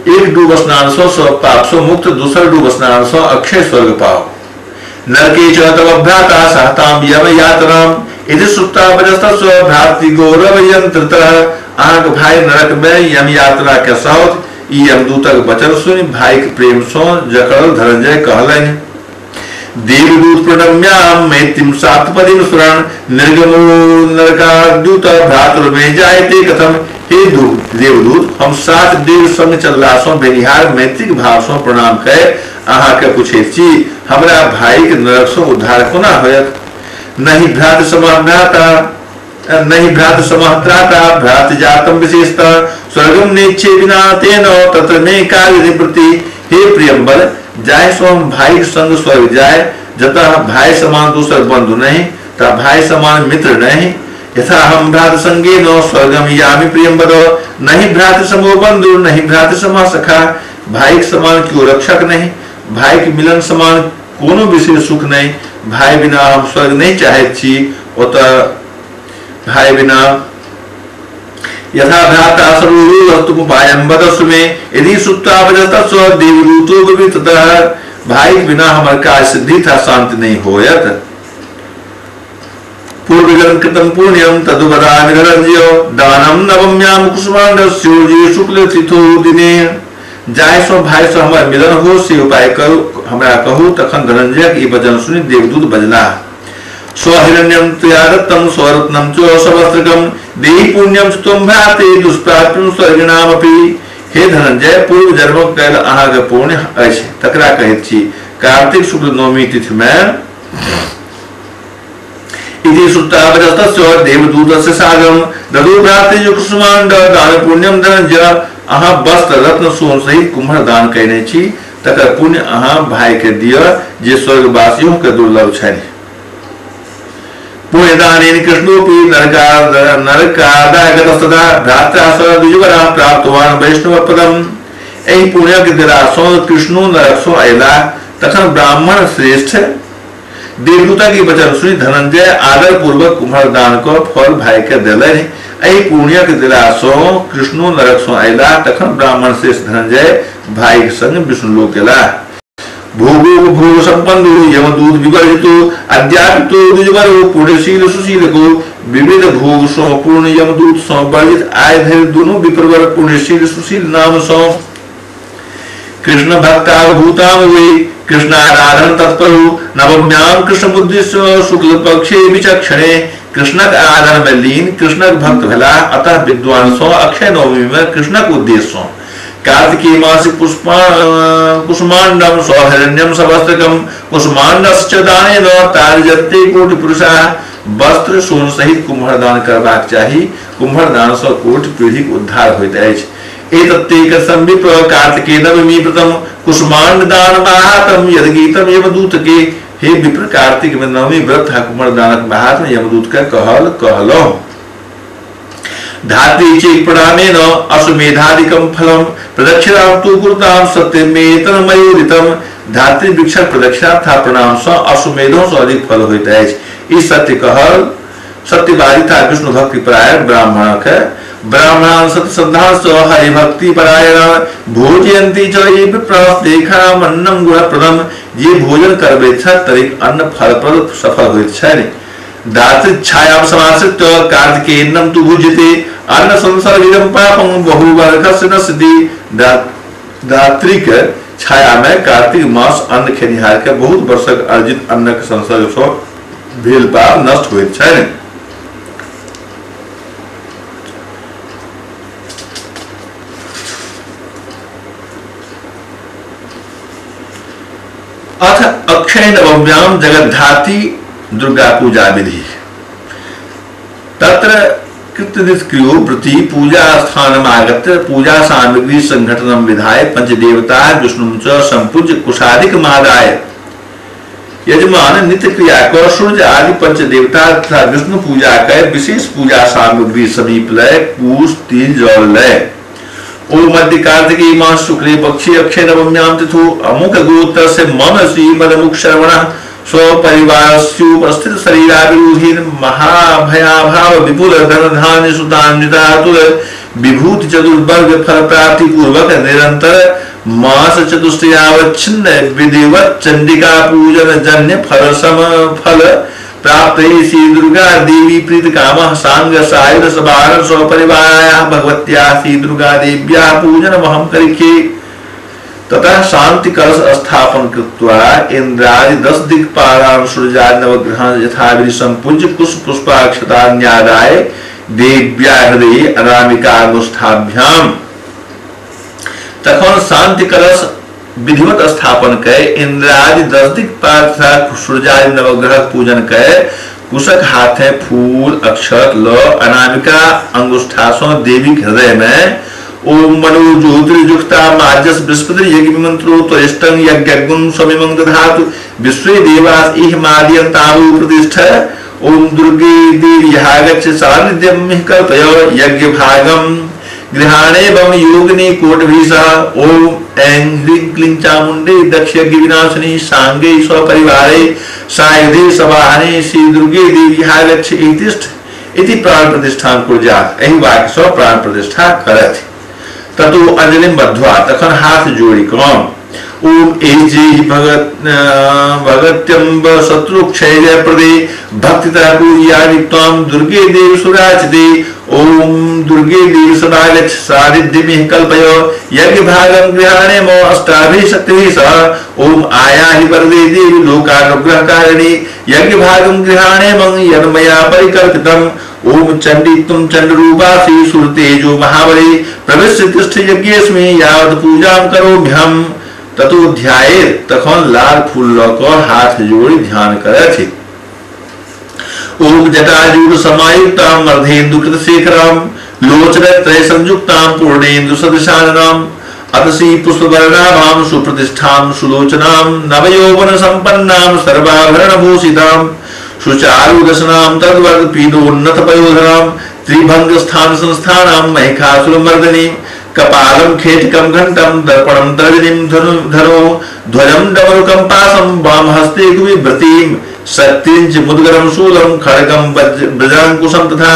एक डूब स्नान सँ सब पाप सँ मुक्त, दोसर डूब स्नान सँ अक्षय स्वर्ग पाओ। नरके च तव भ्राता सहतां यम यातनां इति श्रुत्वा वचस्तस्व भ्रातृ गौरव यंत्रतः। अहाँक भाई नरक में यम यातना के सहत। ई यमदूतक वचन सुनि भाईक प्रेम सँ जकड़ल धनंजय कहलनि, देवदूत प्रणम्याम मैत्रीं सातपदीं स्मरण निर्गमो नरकाद्यूत भ्रातुर्मे जायते कथम। हे देवदूत, हम 7 देव संग चलला सँ भेनिहार मैत्रीक भाव सँ प्रणाम कय अहाँ के पूछैत छी, हमरा भाईक नरक सँ उद्धार कोना होयत? नहि भ्रात समाभ्राता नहि भ्रात समात्राता भ्रात जातम विशेषतः स्वर्गम नेच्छे बिना तेन तत्र मे कार्य निवृत्ति। हे प्रियंबर, जाय सो हम भाई संग स्वर्ग जाय, जतः भाई समान दूसर बंधु नहीं ता भाई समान मित्र नहीं। यथा हम भ्रात संगे न स्वर्गम यामि प्रियंबर, नहीं भ्रात समो बंधु नहीं भ्रात समा सखा। भाई समान क्यों रक्षक नहीं, भाई के मिलन समान कोनो विशेष सुख नहीं। भाई बिना हम स्वर्ग नहीं चाहत छी, ओतः भाई बिना यथा भ्राता सर्वस्तुपायं वदस्व मे यदि सुप्ता वजतस्व देवदूतो ततः। भाई बिना हमर काज सिद्धि था शांति नहीं होयत। पूर्वजन्म कृतं पुण्यं तदुपदामि धनंजय दानं नवम्यां कुसुमाण्डस्योर्जे शुक्ल तिथो दिने। जाय सो भाई सो हमर मिलन हो से उपाय करू हमरा कहू। तखन धनंजय के ई वचन सुनि देवदूत बजलाह, स्वहिरण्यं त्वया दत्तं स्वरत्नं च सवस्त्रकं देहि पुण्यं त्वं भ्राते दुष्प्राप्यं स्वर्गिणामपि। हे धनंजय, पूर्व जन्मक कयल अहाँके पुण्य अछि तकरा कहैत छी। कार्तिक शुक्ल नवमी तिथि में इति श्रुत्वा वचस्तस्य देवदूतस्य सागं ददौ भ्रातृ कुसुमाण्ड दान पुण्यं धनंजय। अहाँ वस्त्र रत्न सोन सहित कुम्हर दान कयने छी, तकर पुण्य अहाँ भाई के दिअ जे स्वर्गवासियों के दुर्लभ छनि। पुण्यदानेन कृष्णोऽपि नरकादागतस्तदा भ्रात्रा सह द्विजवरः प्राप्तवान् वैष्णवपदम्। एहि पुण्यक देला सँ कृष्णो नरक सँ अयलाह। तखन ब्राह्मण श्रेष्ठ देवदूता के वचन सुनि धनंजय आदर पूर्वक कुम्हर दान क फल भाई के देलनि। एहि पुण्यक देला सँ कृष्णो नरक सँ अयलाह। तखन ब्राह्मण श्रेष्ठ धनंजय भाई के संग विष्णुलोक गेलाह। भोगो भोग संपन्नो यमदूत विवर्जितो अद्यापितो द्विजवरो पुण्यशील सुशील को। विविध भोग सँ पूर्ण यमदूत सँ वर्जित आय धरि दुनू विप्रवर पुण्यशील सुशील नाम सँ। कृष्ण भक्तावभूताम वे कृष्णाराधन तत्परो नवम्याम कृष्ण बुद्धिस्य शुक्ल पक्षे विचक्षणे। कृष्णक आराधन में लीन कृष्णक भक्त भेलाह। अतः विद्वान सँ अक्षय नवमी में कृष्णक उद्देश्य सँ कार्तिकी मासि कुसुमाण्डम सौहिरण्यम सवस्त्रकम कुसुमाण्डश्च दानेन तारजन्ते कोटि पुरुषाः। वस्त्र सोन सहित कुम्हर दान करबाक चाही। कुम्हर दान सँ कोटि पीढ़ीक उद्धार होइत अछि। एतत्तेक संविप्र कार्तिके नवमी व्रतम कुसुमाण्ड दान माहात्म्यम यदगीतम यमदूत के। हे विप्र, कार्तिक में नवमी व्रत कुम्हर दानक माहात्म्य यमदूत के कहल कहलहुँ। धात्री चेक प्रणामेन अश्वमेधादिकं फलं प्रदक्षिणां तु कुरुतां सत्यमेतन्मयोदितं। धात्री वृक्षक प्रदक्षिणा तथा प्रणाम सँ अश्वमेधो सँ अधिक फल होइत अछि। ई सत्य कहल सत्यवादी था विष्णु भक्ति परायण ब्राह्मण के ब्राह्मण सत्य श्रद्धा स हरि भक्ति परायण भोजयन्ति च ये विप्रास्तेखाम अन्नम गुणप्रदम जे भोजन करबैत छथि तनिक अन्न फलप्रद सफल होइत छनि। दात्री छायाम समाश्रित कार्तिकेयन्नम तु भुज्यते अन्न संसर्गितं पापं बहुवर्षस्य न सिद्धि। दात्रीक छाया में कार्तिक मास अन्न खेनिहार के बहुत वर्षक अर्जित अन्नक संसर्ग सँ भेल पाप नष्ट होइत छनि। अथ अक्षय नवम्याम जगद्धात्री दुर्गा पूजा विधि। तत्र कृतनिष्क्रियो प्रति पूजा स्थानमागत्य पूजा सामग्री संघटनं विधाय पंचदेवता विष्णुं च संपूज्य कुशादिकमादाय यजमान नित्य क्रिया कर सूर्य आदि पंचदेवता तथा विष्णु पूजा कर विशेष पूजा सामग्री समीप लय कुश तिल जल लय। ओम मध्य कार्तिकी मास शुक्ले पक्षे अक्षय नवम्याम तिथु अमुक गोत्र से मम श्रीमदमुख श्रवण स्वपरिवारस्योपस्थित शरीराविरोधीन महाभयाभाव विपुल धन धान्य सुतान्वितातुल विभूति चतुर्वर्ग फल प्राप्ति पूर्वक निरंतर मास चतुष्टयावच्छिन्न विधिवत चंडिका पूजन जन्य फल सम फल प्राप्त श्री दुर्गा देवी प्रीत काम सांग सायुध सबार स्वपरिवाराया भगवत्या श्री दुर्गा देव्या पूजन महम करिष्ये। ततः शांति कलश स्थापन कृत्वा इंद्रादि दस दिक्पालान सूर्यादि नवग्रहान् यथाविधि संपूज्य पुष्प पुष्पाक्षतान्यादाय देव्या हृदये अनामिकांगुष्ठाभ्याम। तखन शांति कलश विधिवत स्थापन कै इंद्रादि दस दिक्पाल तथा सूर्यादि नवग्रह पूजन कै कुशक हाथे फूल अक्षत ल अनामिका अंगुष्ठासों देवी हृदय में ओम मनो ज्योतिर्युक्ता माजस बृहस्पति यज्ञ मंत्रो त्वरिष्टं यज्ञगुं समिमं दधातु विश्वे देवास इह माद्यन्तामु प्रतिष्ठ। ओम दुर्गे देवी आगच्छ सान्निध्यं मिह कल्पय यज्ञ भागं गृहाणे बम योगिनी कोटभीषा। ओम ऐं ह्रीं क्लीं चामुंडे दक्ष यज्ञ विनाशिनी सांगे स्वपरिवारे सायुधे सवाहने श्री दुर्गे देवी आगच्छ इतिष्ठ इति प्राण प्रतिष्ठान कुर्यात्। एहि वाक्य सँ प्राण प्रतिष्ठा करथि। ततो अंजलिम बद्ध्वा तखन हाथ जोड़ी कम ओम एजे भगत भगत्यम्ब शत्रुक्षय प्रदे भक्तिता पूजयामि त्वां दुर्गे देवी सुराचिते। ओम दुर्गे देवी सदागच्छ सान्निध्यमिह कल्पय यज्ञ भागं गृहाणे मम अष्टाभिः शक्तिभिः सह। ओम आयाहि वरदे देवी लोकानुग्रहकारिणि यज्ञ भागं गृहाणे मम यन्मया परिकल्पितम्। ओम चंडी तुम चंड रूपासि सुरतेजो महाबले प्रवेश तिष्ठ यज्ञेस्मि यावत् पूजां करोम्यहम्। ततो ध्याये तखन लाल फूल ल क हाथ जोड़ी ध्यान करथि। ओम जटाजूट समायुक्तां अर्धेन्दुकृत शेखरां लोचनत्रय संयुक्तां पूर्णेन्दु सदृशाननां अतसी पुष्पवर्णाभां सुप्रतिष्ठां सुलोचनां नवयौवन संपन्नां सर्वाभरणभूषितां सुचारुदशनां तद्वद पीनोन्नत पयोधरां त्रिभंग स्थान संस्थानां महिषासुरमर्दिनीं कपालं खेटकं घण्टं दर्पणं तर्जनीं धनो ध्वजं डमरुकं पाशं वामहस्ते कुबिभ्रतीं शक्तिं च मुद्गरं शूलं खड्गं वज्राङ्कुशं तथा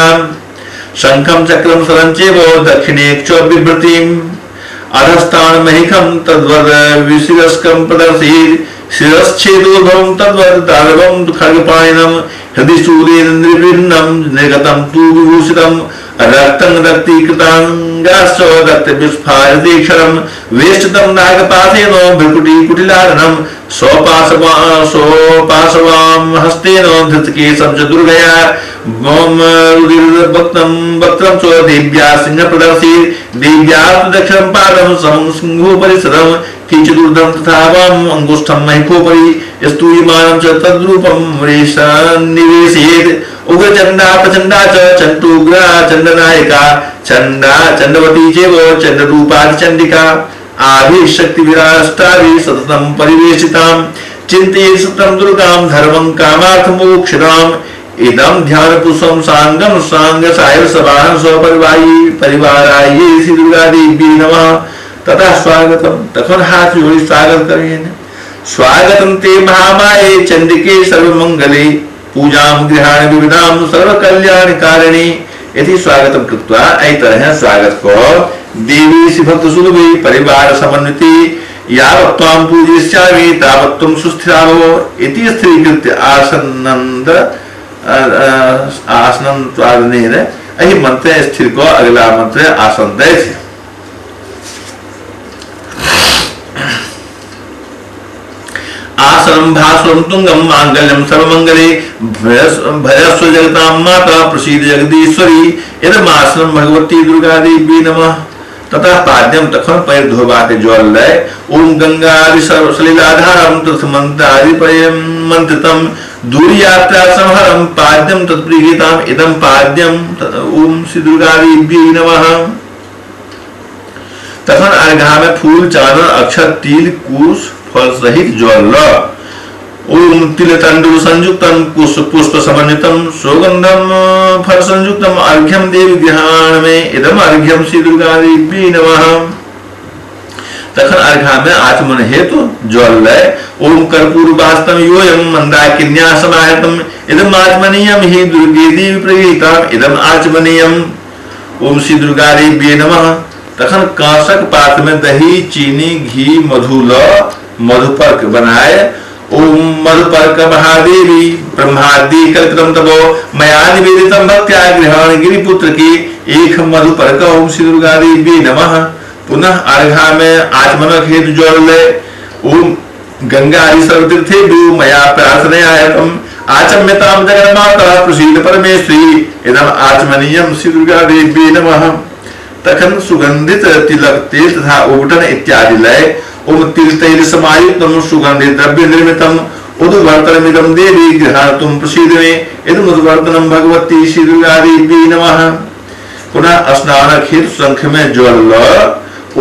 शङ्खं चक्रं शरं चैव दक्षिणे च बिभ्रतीं अधस्थान महिखं तद्वद विशिरस्कं प्रदर्शयेत् शिरश्छेदोद्भवं तद्वद दानवं खड्गपाणिनं हृदि शूलेन निर्भिन्नं निर्गतं तु विभूषितं रक्तं रक्तीकृताङ्गाश्च रक्तविस्फारितेक्षरं वेष्टितं नागपाशेन भ्रुकुटीकुटिलाननं सोपाशवां हस्तेन धृतकेशं च दुर्गया मम रुधिरवक्त्रं वक्त्रं च देव्या सिंहप्रदर्शयेत् देव्या तु दक्षिणं पादं समं सिंहोपरि सदं किञ्चिदूर्ध्वं तथा वामं अङ्गुष्ठं महिखोपरि स्तूयमानं च तद्रूपं निवेशयेत्। उग्रचण्डा प्रचण्डा च चण्डोग्रा चण्डनायिका चण्डा चण्डवती चैव चण्डरूपा चण्डिका आभिशक्तिविराष्टाभिः सततं परिवेशितां चिन्तये सततं दुर्गां धर्मं कामार्थमोक्षदाम्। इदं ध्यानपुष्पं साङ्गं साङ्ग सायव सवाहन स्वपरिवारी परिवाराय श्री दुर्गादेवी नमः। ततः स्वागतम तखन हाथ जोड़ी स्वागत करियनि। स्वागतम ते महामाये चंडिके सर्वमंगले पूजां गृहाण विविधां सर्वकल्याणकारिणी इति स्वागतं कृत्वा एहि तरह स्वागत क देवी श्री सुलभी परिवार समन्विति यावत् त्वां पूजयिष्यामि तावत् त्वं सुस्थिरा भव इति स्थिरीकृत्य आसनन्द आसनन्त्वादनेन एहि मंत्र स्थिर क अगिला मंत्र आसन दै छै। आसनं भासुरं तुंगं मांगल्यं सर्वमंगले भयस्व जगतां माता प्रसीद जगदीश्वरी इदमासनं भगवती दुर्गा देवी नमः। ततः पाद्यम तखन पैर धोबाक जल लय ओम गंगादि सर्वसलिलाधारं तत्मन्त्रादि मंत्रितं दूरयात्रा संहरं पाद्यम तत्प्रीहिताम इदं पाद्यम ओम श्री दुर्गा देवी नमः। तखन अर्घा में फूल चानन अक्षत तिल कुश फल सहित जल ओम तिल तंडुल संयुक्तम कुश पुष्प समन्वितम सुगंधम फल संयुक्तम अर्घ्यम देवी गृहाण में इदम अर्घ्यम श्री दुर्गा देवी नमः। तखन अर्घा में आचमन हेतु जल लय ओम कर्पूर वास्तम योयम मंदाकिन्या समाहितम इदम आचमनीयम हि दुर्गे देवी प्रगीताम इदम आचमनीयम ओम श्री दुर्गा देवी नमः। तखन कांसक पात्र में दही चीनी घी मधु ल मधुपर्क बनाए ओम मधुपर्क महादेवी ब्रह्मादि कल्पितम तपो मया निवेदितम भक्त्या गृहाण गिरिपुत्र की एक मधुपर्क ओम श्री दुर्गा देवी नमः। पुनः अर्घा में आचमनक हेतु जल ले ओम गंगा आदि सर्वतीर्थेभ्यो मया प्रार्थनायातम आचम्यताम जगन्माता प्रसीद परमेश्वरी इदम आचमनीयम श्री दुर्गा देवी नमः। तखन सुगंधित तिलक तेल तथा उबटन इत्यादि लय ओम तिल तैल समायुक्तम सुगंधित द्रव्य निर्मितम उद्वर्तनमिदं देवी गृहातुम प्रसीद मे इदम उद्वर्तनम भगवती श्री दुर्गा देवी नमः। पुनः स्नानक हेतु शंख में जल ल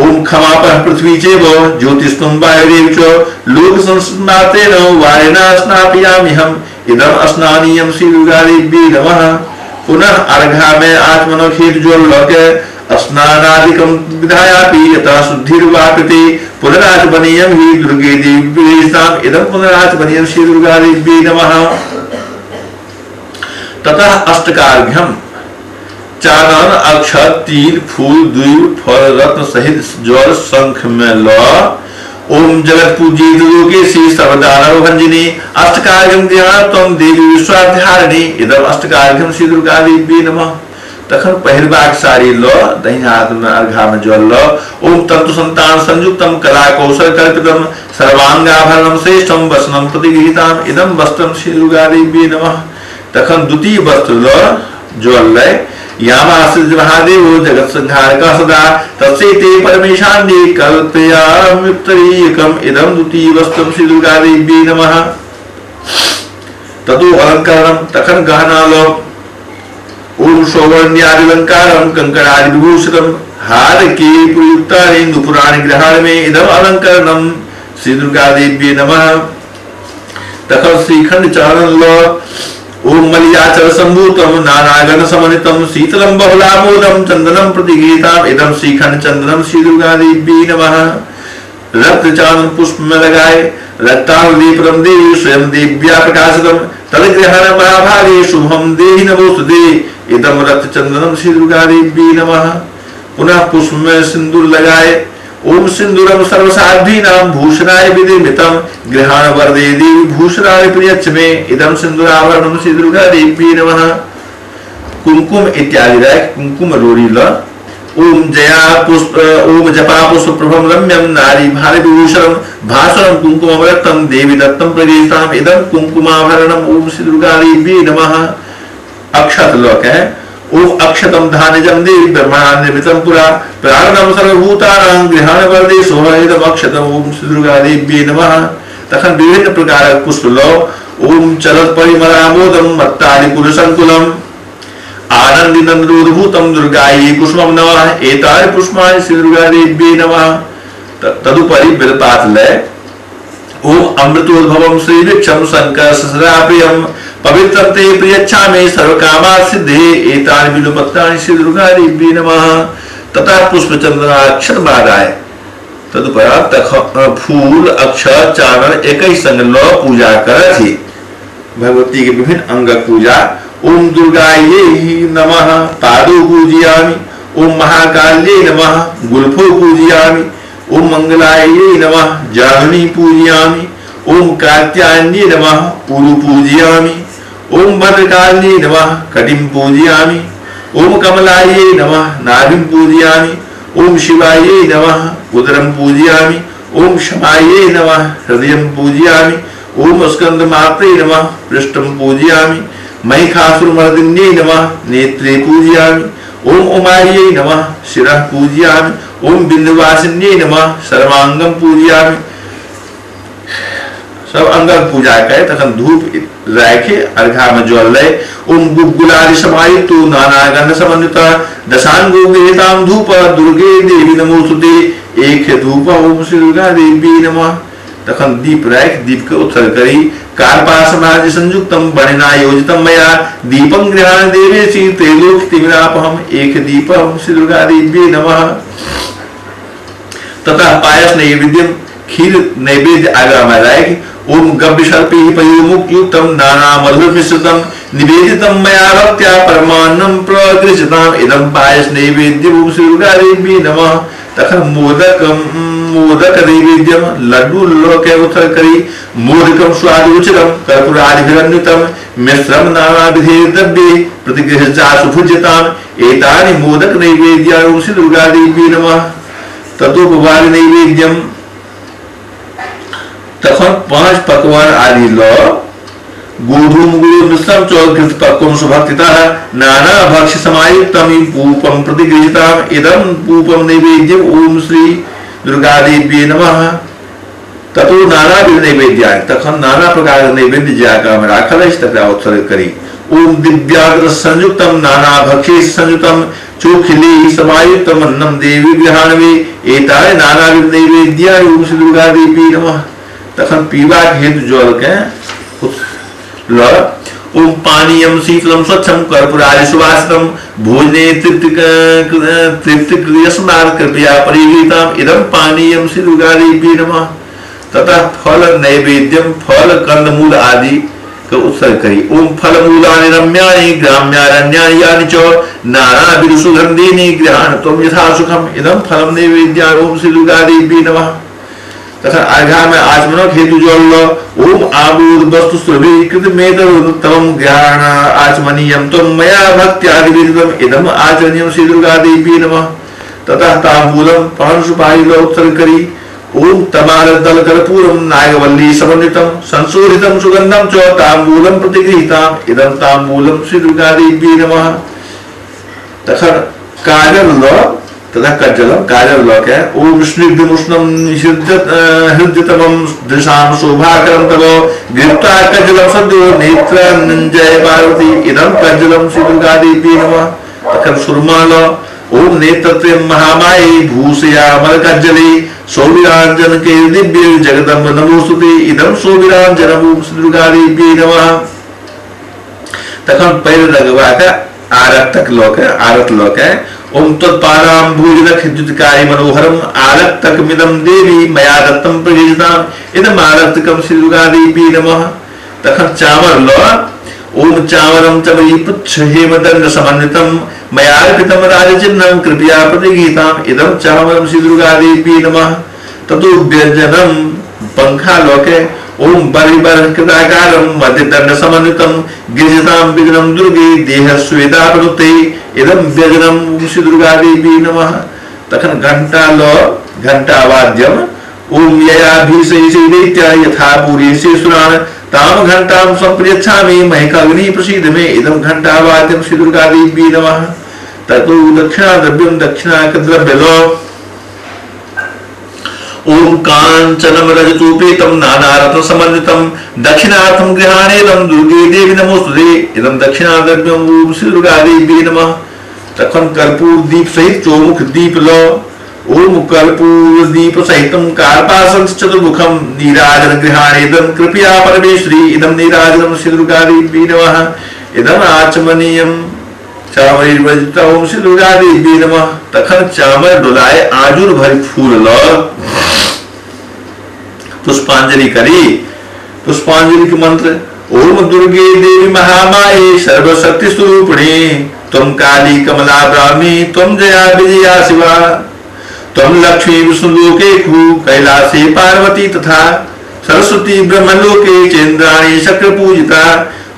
ओम खमापः पृथ्वी चैव ज्योतिस्तुम वायुरेव च लोक संस्नातेन वारिणा स्नापयाम्यहम् इदम स्नानीयम श्री दुर्गा देवी नमः। पुनः अर्घा में आत्मनक हेतु जल ल के स्नानादिकं विधायापि यथा शुद्धिर्वाप्यते पुनराचमनीयं हि दुर्गे देवी इदं पुनराचमनीयं श्री दुर्गा देवी नमः। ततः अष्टकार्घ्यम चानन अक्षत तिल फूल द्वीप फल रत्न सहित जल शंख में ल ओम जगत पूजित लोकेशी सर्वदानव भंजिनी अष्टकार्घ्यम गृहाण देवी विश्वाधारिणी इदम अष्टकार्घ्यम श्री दुर्गा देवी नमः। तखन पहिरबाक साड़ी ल दहिना हाथ में अर्घा में जल ल ओम तंतु संतान संयुक्तम कला कौशल कल्पितम सर्वांगाभरणम श्रेष्ठम वसनम प्रतिगृहीताम इदम वस्त्रम श्री दुर्गा देवी नमः। तखन द्वितीय वस्त्र ल जल लय यामाश्रित महादेव जगत संहारक सदा तस्यैते परमेशान्ये कल्पयाम्युत्तरीयकम इदम द्वितीय वस्त्रम श्री दुर्गा देवी नमः। ततो अलंकरणम तखन गहना ल ओम सौवर्ण्यादिलंकारम कंकणादि विभूषितम हार के प्रयुक्तानि नुपुराणि गृहाण में इदम अलंकरणम श्री दुर्गा देवी नमः। तखन श्रीखंड चारण ल ओम मलयाचल संभूतम नानागण समन्वितम शीतलम बहुलामोदम चंदनम प्रतिगीताम इदम श्रीखंड चंदनम श्री दुर्गा देवी नमः। रक्त चानन पुष्प में लगाए रक्तानुलेपनम देवी स्वयं देव्या प्रकाशितम तदग्रहण महाभागे शुभम देहि नमोस्तुते इदम रक्त चंदनम श्री दुर्गा देवी नमः। पुनः पुष्प में सिंदूर लगाए ओम सिंदूरम सर्वसाध्वीनां भूषणाय विनिर्मितम गृहाण वरदे देवी भूषणाय प्रियच्छ मे इदम सिंदूराभरणम श्री दुर्गा देवी नमः। कुमकुम इत्यादि राय कुमकुम रोरी ल ओम जया पुष्प ओम जपा पुष्प प्रभम रम्यम नारी भारी विभूषणम भासुरम कुंकुम रक्तम देवी दत्तम प्रदेशाम इदम कुंकुमाभरणम ओम श्री दुर्गा देवी नमः। अक्षत लोक है ओम अक्षतम धान्यजम देवी ब्रह्मणा निर्मितम पुरा प्राणम सर्वभूतानां गृहाण वरदे शोभनम अक्षतम ओम श्री दुर्गा देवी नमः। तखन विभिन्न प्रकार पुष्प लो ओम चलत परिमलामोदम मत्तादि कुलसंकुलम आनंद नंदोद्भूतम दुर्गायै कुसुमम नमः एतानि पुष्पाणि श्री दुर्गा देवी नमः। तदुपरि बिलपात लय ओम अमृतोद्भवम श्री वृक्षम शंकर ससराप्रियम पवित्रं ते प्रियच्छामि सर्वकामात् सिद्धे एतानि बिल्वपत्राणि श्री दुर्गा देवी नमः। तथा पुष्प चंदनाक्षर मादाय तदुपरांत फूल अक्षर चानन एक ही संग ल पूजा करथि। भगवती के विभिन्न अंगक पूजा। ओम दुर्गायै नमः पादौ पूजयामि, ओम महाकाल्यै नमः गुल्फौ पूजयामि, ओम मंगलायै नमः जानुनी पूजयामि, ओम कात्यायन्यै नमः उरु पूजयामि, ओम भद्रकाल्यै नमः कटिं पूजयामि, ओम कमलायै नमः नाभिं पूजयामि, ओम शिवायै नमः उदरं पूजयामि, ओम क्षमायै नमः हृदयं पूजयामि, ओम स्कंदमात्रे नमः पृष्ठं पूजयामि, महिषासुरमर्दिन्यै नमः नेत्रे पूजयामि, ओम उमायै नमः शिरः पूजयामि, ओम बिंदुवासिन्यै नमः सर्वांगं पूजयामि। सब अंगक पूजा करे तखन धूप राखि अर्घा में जल लै। ओम गुग्गुलादि समायुक्तो नानागंध समन्वित दशांगो गृहीतां धूप दुर्गे देवी नमोस्तुते। एक धूप ओम श्री दुर्गा देवी नमः। तखन दीप राखि दीप के उत्सर्ग करी। कार्पासमादि संयुक्तं वणिना योजितं मया दीपं गृहाण देवेशी त्रैलोक्य तिमिरापहम। एक दीप ओम श्री दुर्गा देवी नमः। ततः पायस नैवेद्यम खीर नैवेद्य आगा में राखि ओम गव्यसर्पैः पयोमुक्युक्तं नाना मधुरमिश्रितं निवेदितं मया भक्त्या परमान्नं प्रगृह्यताम्। इदं पायस नैवेद्यं ओम श्री दुर्गा देवी नमः। तखन मोदक नैवेद्यम लड्डू लऽ के उत्सर्ग करी। मोदकम स्वादुचिरं कर्पूरादिभिरन्वितं मिश्रं नानाविधैर्द्रव्यैः प्रतिगृह्य सुभुज्यताम्। एतानि मोदक नैवेद्यानि ओम श्री दुर्गा देवी नमः। ततोपवारि नैवेद्यम तखन पांच पकवान आदि ल गोधूम गुरु मिश्रम च घृत पक्वम सुभक्तितः नाना भक्ष्य समायुक्तम पूपम प्रतिगृहीताम। इदं पूपम नैवेद्यम ओम श्री दुर्गा देवी नमः। ततो नाना विध नैवेद्यानि तखन नाना प्रकार नैवेद्य जाका में राखल अछि तकरा उत्सर्ग करी। ओम दिव्याग्र संयुक्तम नाना भक्ष्य संयुक्तम चोखिली समायुक्तम अन्नम देवी गृहाणवे। एतानि नाना विध नैवेद्यानि ओम श्री दुर्गा देवी नमः। तखन पीबाक हेतु जल के ल ओम पानीयम शीतलम स्वच्छम कर्पूरादि सुवासितम भोजने तृप्ति क्रियस्मात् कृपया परिगृहीताम। इदं पानीयम श्री दुर्गा देवी नमः। ततः फल नैवेद्यम फल कंदमूल आदि के उत्सर्ग करी। ओम फल मूलानि रम्याणि ग्राम्यारण्यानि यानि च नानाविध सुगन्धीनि गृहाण त्वं यथा सुखम। इदं फलं नैवेद्याय ओम श्री दुर्गा देवी नमः। तथा अर्घा में आचमनक हेतु जल ल ओम आबूर वस्तु सुरभि कृतमेतरुत्तमं गृहाण आचमनीयं त्वं मया भक्त्यादिविदितम्। इदम् आचरणीयं श्री दुर्गा देवी नमः। ततः ताम्बूलं पान सुपारी ल उत्सर्ग करी। ओम तमालदल कर्पूरं नागवल्ली समन्वितं संशोधितं सुगन्धं च ताम्बूलं प्रतिगृहीताम्। इदं ताम्बूलं श्री दुर्गा देवी नमः। तथा काजल ल तथा कज्जलम काजल ल के ओम स्निग्धमुष्णं हृद्यतमं दृशां शोभाकरं तव गृहीत्वा कज्जलं सद्यो नेत्रानञ्जय पार्वती। इदं कज्जलं श्री दुर्गा देवी नमः। तखन सुरमा ल ओम नेत्रत्रयं महामाये भूषयामलकज्जले सौवीरांजन के दिव्य जगदम्ब नमोस्तुते। इदं सौवीरांजनम ओम श्री दुर्गा देवी नमः। तखन पैर लगवा के आरत तक ल के आरत ल के ओम तत्पादाम्बुजनखिद्युतकारि मनोहरम आरक्तकमिदं देवी मया दत्तं प्रगृह्यताम्। इदम् आरक्तकं श्री दुर्गा देवी नमः। तखन चामर ल ओम चामरं चमरी पुच्छ हेमदण्ड समन्वितं मया अर्पितं राजचिह्नं कृपया प्रतिगृहीताम्। इदं चामरं श्री दुर्गा देवी नमः। ततो व्यञ्जनं पंखा लोके ओम बलिबर्हकृताकारं मध्यदण्ड समन्वितं गिरिजतां व्यजनं दुर्गे देह स्वेदापनुते। इदं व्यजनं ओम श्री दुर्गा देवी नमः। तखन घंटा ल घंटावाद्यम ओम यया भीषयसि दैत्या यथा पूरयसि सुरान् ताम घंटां सम्प्रयच्छामि महिकाग्नि प्रसीद मे। इदं घंटावाद्यं श्री दुर्गा देवी नमः। ततो दक्षिणा द्रव्यं दक्षिणाकद्रव्य ल ओम कांचनम रजतोपेतं नानारत्न समन्वितं दक्षिणार्थं गृहाणेदं दुर्गे देवी नमोस्तुते। इदं दक्षिणाद्रव्यं ओम श्री दुर्गा देवी नमः। तखन कर्पूर दीप सहित चौमुख दीप ल ओम कर्पूर दीप सहितं कार्पासं चतुर्मुखं नीराजन गृहाणेदं कृपया परमेश्वरी। इदं नीराजनं श्री दुर्गा देवी नमः। इदं आचमनीयं चामरीर्वजित ओम श्री दुर्गा देवी नमः। तखन चामर डोलाए आजुर भरि फूल ल पुष्पांजलि करी। पुष्पांजलि के मंत्र ओम दुर्गे देवी महामाये सर्वशक्ति स्वरूपिणी त्वं काली कमला ब्राह्मी त्वं जया विजया शिवा त्वं लक्ष्मी विष्णुलोके कैलासे पार्वती तथा सरस्वती ब्रह्मलोके चेन्द्राणी शक्रपूजिता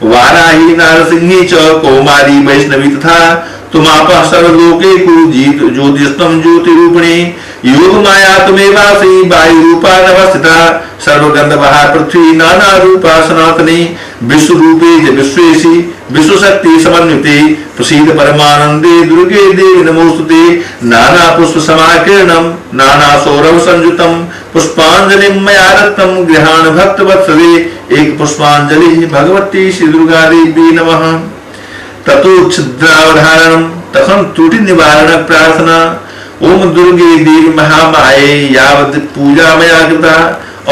वाराही नारसिंही च कौमारी वैष्णवी तथा तुमापः सर्वलोके ज्योतिस्त्वं ज्योतिरूपिणी योग माया तुमेवासि वायुरूपा नवस्थिता सर्वगंधवहा पृथ्वी नाना रूपा सनातनी विश्वरूपे च विश्वेशी विश्वशक्ति समन्विते प्रसीद परमानंदे दुर्गे देवी नमोस्तुते। नाना पुष्प समाकीर्णम नाना सौरभ संयुतम पुष्पांजलि मया दत्तम गृहाण भक्त वत्सले एक पुष्पांजलि भगवती श्री दुर्गा देवी नमः। ततो छिद्रावधारणम तखन त्रुटि निवारण प्रार्थना। ओम दुर्गे देवी महामाये यावत् पूजा मया कृता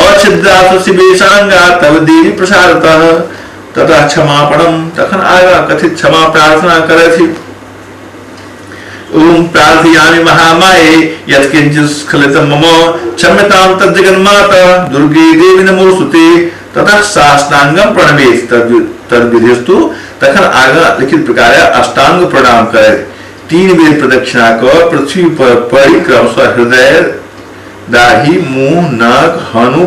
अछिद्रासु शिवेशांगा तव देवी प्रसादतः। ततः क्षमापणम तखन आगा कथित क्षमा प्रार्थना करथि। ओम प्रार्थयामि महामाये यत्किंचित् स्खलितं मम क्षम्यतां तज्जगन्माता दुर्गे देवी नमोस्तुते। ततः साष्टांगं प्रणमेत् तद्विधिस्तु तखन आगा लिखित प्रकार अष्टांग प्रणाम करे 3 बेर प्रदक्षिणा क पृथ्वी पर पड़ि क्रमशः हृदय दाही मुंह नाक हनु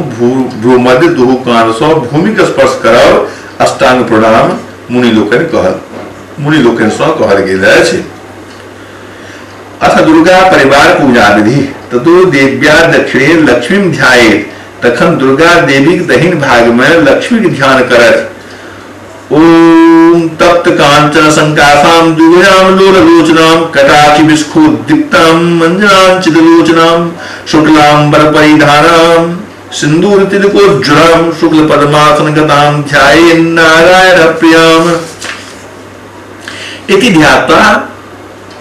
भ्रूमध्य दुहु कान सँ भूमि के स्पर्श करब अष्टांग प्रणाम मुनि लोकनि सँ कहल गेल अछि। अथ दुर्गा परिवार पूजा विधि। ततो देव्या दक्षिणे लक्ष्मी ध्यायेत तखन दुर्गा देवी के दहिन भाग में लक्ष्मी के ध्यान करत। ओम तप्त कांचन संकासां द्विभुजां लोललोचनां कटाक्षि विस्फुदीप्तां मंजनां चिदलोचनां शुक्लांबर परिधानां सिंदूर तिलकोज्ज्वलां शुक्ल पद्मासन गतां ध्याये नारायण प्रियां। इति ध्यात्वा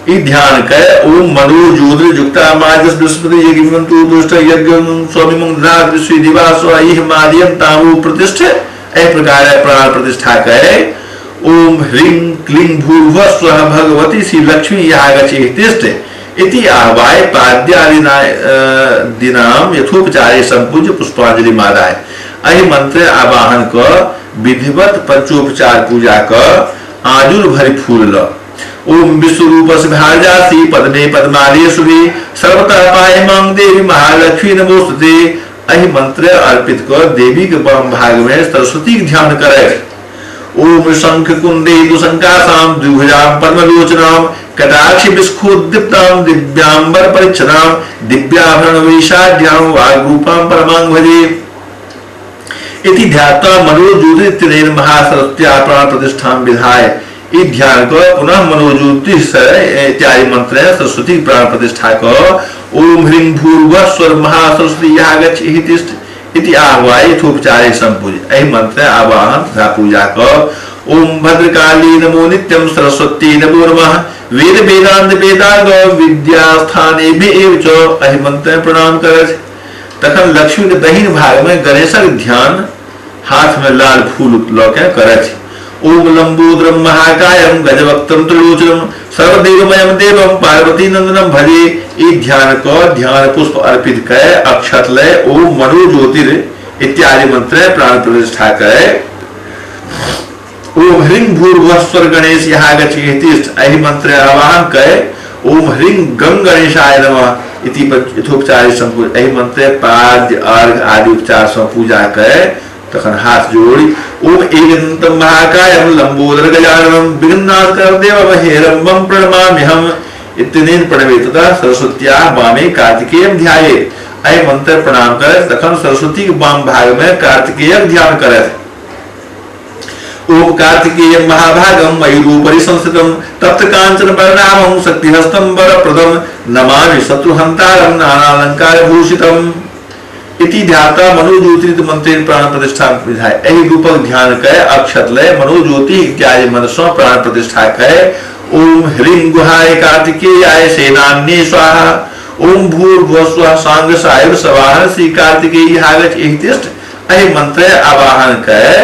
ई ध्यान कर ओम मनोज्योतिर्युक्ता माजस बृहस्पति यज्ञमन्तु दुष्ट यज्ञ स्वामी मंगलाद विश्व दिवास इह माध्यम तामु प्रतिष्ठ एहि प्रकार प्राण प्रतिष्ठा करे। ओम ह्रीं क्लीं भूर्भुवः स्वः भगवती श्री लक्ष्मी आगच्छति तिष्ठ इति आह्वाय पाद्यादिनाम यथोपचारे संपूज्य पुष्पांजलि मादाय। एहि मंत्र आवाहन क विधिवत पंचोपचार पूजा क आजुल भरि फूल ल ओम विश्वरूप भारजासी पद्मे पद्मालेश्वरी सर्वतः पाहि मां देवी महालक्ष्मी नमोस्तुते। एहि मंत्र अर्पित कर देवी के वाम भाग में सरस्वती के ध्यान करे। ओम शंख कुंदेन्दु संकासां द्विभुजां पद्मलोचनां कटाक्षि विस्फुदीप्तां दिव्यांबर परिच्छदां दिव्याभरण वैशाढ्यां वाग्रूपां परमां भजे। इति ध्यात्वा मनोज्योतिर्नेन महासरस्वत्या प्राण प्रतिष्ठां विधाय। इ ध्यान को पुनः मनोज्योति इत्यादि मंत्र सरस्वती प्राण प्रतिष्ठा को ओम ह्रीं भूर्भुवः स्वर महासरस्वती आगच्छ इहि तिष्ठ इति आह्वाय यथोपचारे संपूज। एहि मंत्र आवाहन तथा पूजा को ओम भद्रकाली नमो नित्यं सरस्वती नमो नमः वेद वेदांत वेदांग विद्यास्थाने एव च एहि मंत्र प्रणाम करत। तखन लक्ष्मी के दहिन भाग में गणेशक ध्यान हाथ में लाल फूल लऽ के करत। ओम लंबोदरम महाकायम गजवक्त्रम त्रिलोचनम सर्वदेवमयम देवम पार्वती नंदनम भजे। ई ध्यान को ध्यान पुष्प अर्पित कर अक्षत लय ओम मनोज्योतिर इत्यादि मंत्र प्राण प्रतिष्ठा करे। ओम ह्रीं भूर्भुवः स्वर गणेश आगच्छ तिष्ठ एहि मंत्र आवाहन करे ओम ह्रीं गं गणेशाय नमः इति यथोपचार संपूर्ण एहि मंत्र पाद्य अर्घ आदि उपचार सँ पूजा करे। तखन हाथ जोड़ी ओम एकदन्तं महाकायं लंबोदर गजाननं विघ्नाशकरं देवं हेरम्बं प्रणमाम्यहम् इत्यनेन प्रणमेत तथा सरस्वत्याः वामे कार्तिकेयं ध्यायेत्। एहि मंत्र प्रणाम करे तखन सरस्वती के वाम भाग में कार्तिकेयक ध्यान करत। ओम कार्तिकेयं महाभागं मयूरोपरि संस्थितं तप्त कांचन वर्णाभं शक्तिहस्तं वरप्रदं नमामि शत्रुहन्तारं नानालंकार भूषितम् इति ध्याता मनोज्योति मंत्रेण प्राण प्रतिष्ठा विधाय। एहि रूपक ध्यान करे अक्षत लय मनोज्योति इत्यादि मंत्र सँ प्राण प्रतिष्ठा करे। ओम ह्रीं गुहाय कार्तिकेयाय सेनान्ये स्वाहा ओम भूर्भुवः स्वः सांग सायुर सवाहन श्री कार्तिकेय आगच्छ इहि तिष्ठ एहि मंत्र आवाहन करे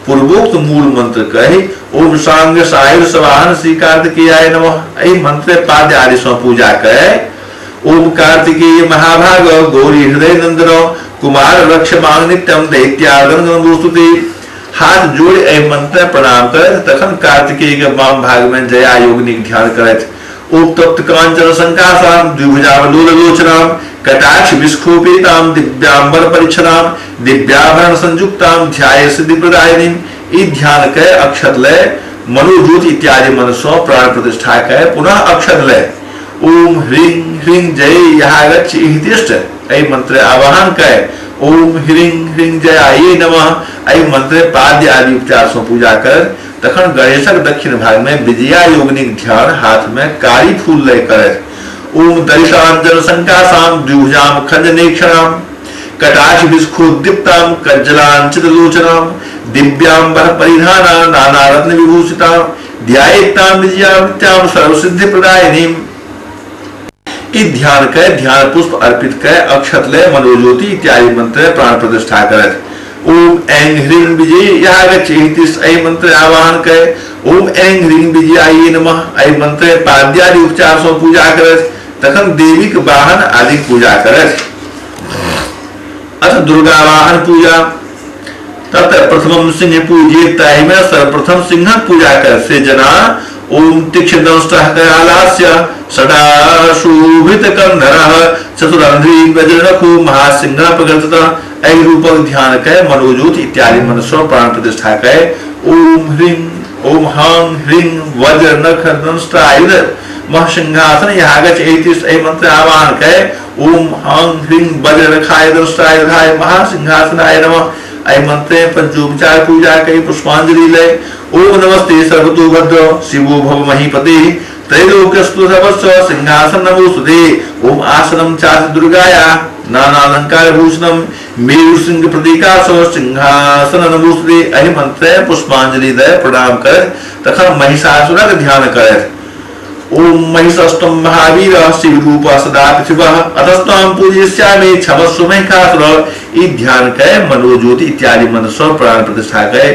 पूर्वोक्त मूल मंत्र कहि ओम सांग सायुर सवाहन श्री कार्तिकेयाय नमः एहि मंत्र पाद्य आदि सँ पूजा करे। ओम कार्तिकेय महाभाग गौरी हृदय नंदन कुमार रक्ष मांग नित्यम दैत्यार्दन नमोस्तुते। हाथ जोड़ि एहि मंत्र प्रणाम करथि। तखन कार्तिकेय के वाम भाग में जया योगिनीक ध्यान करथि। उपतप्त कांचन संकासाम द्विभुजावलोललोचनाम कटाक्ष विस्खोपेताम दिव्यांबर परिच्छनाम दिव्याभरण संयुक्ताम ध्याय सिद्धि प्रदायिनीम। ई ध्यान कय अक्षत लय मनोज्योति इत्यादि मन सँ प्राण प्रतिष्ठा कय पुनः अक्षत लय ओम ह्रीं ह्रीं जय यहागच्छ इतिष्ठ एहि मंत्र आवाहन कय ओम ह्रीं ह्रीं जयायै नमः एहि मंत्र पाद्य आदि उपचार सँ पूजा कर। तखन गणेशक दक्षिण भाग में विजया योगिनीक ध्यान हाथ में कारी फूल लय करथि। ओम दरिशांजन संकासाम द्विभुजाम खंजनेक्षणाम कटाक्ष विस्खोद्दीप्ताम कज्जलांचित लोचनाम दिव्यांबर परिधाना नाना रत्न विभूषिताम ध्यायेताम विजयाम सर्वसिद्धि प्रदायिनीम। ई ध्यान कय ध्यान पुष्प अर्पित कय अक्षत लय मनोज्योति इत्यादि मंत्र प्राण प्रतिष्ठा करथि। ओम ऐं ह्रीं विजय यहागच्छ एहि मंत्र आवाहन कय ओम ऐं ह्रीं विजयायै नमः एहि मंत्र पाद्यादि उपचार सँ पूजा करथि। तखन देवीक वाहन आदि पूजा करथि। अथ दुर्गा वाहन पूजा। तत प्रथमम सिंह पूजे ताहि में सर्वप्रथम सिंहक पूजा कर से जना ओम तीक्ष्ण करालास्य सदाशोभित कंधरः चतुरंध्री वज्रनखो महासिंह प्रकटतः एहि रूपक ध्यान कय मनोज्योति इत्यादि मन सँ प्राण प्रतिष्ठा कय ओम ह्रीं ओम हां ह्रीं वज्र नख दंष्ट्रायुध महासिंहासन यहागच्छ एहि मंत्र आवाहन कय ओम हां ह्रीं वज्र नखाय दंष्ट्रायुधाय महासिंहासनाय नमः एहि मंत्र पंचोपचार पूजा कय पुष्पांजलि लय ओम नमस्ते सर्वतो भद्र शिवो भव महीपते त्रैलोक्यस्तु सर्वस्व सिंहासन नमोस्तुते। ओम आसनम चास दुर्गाया नाना अलंकार भूषणम मेरु सिंह प्रतीकासो सिंहासन नमोस्तुते एहि मंत्र पुष्पांजलि दय प्रणाम कर। तखन महिषासुरक ध्यान कर। ओम महिषस्तम महावीर शिव रूप सदा पृथिवः अतस्त्वां पूजयिष्यामि क्षमस्व महिषासुर। ई ध्यान कय मनोज्योति इत्यादि मन सँ प्राण प्रतिष्ठा कय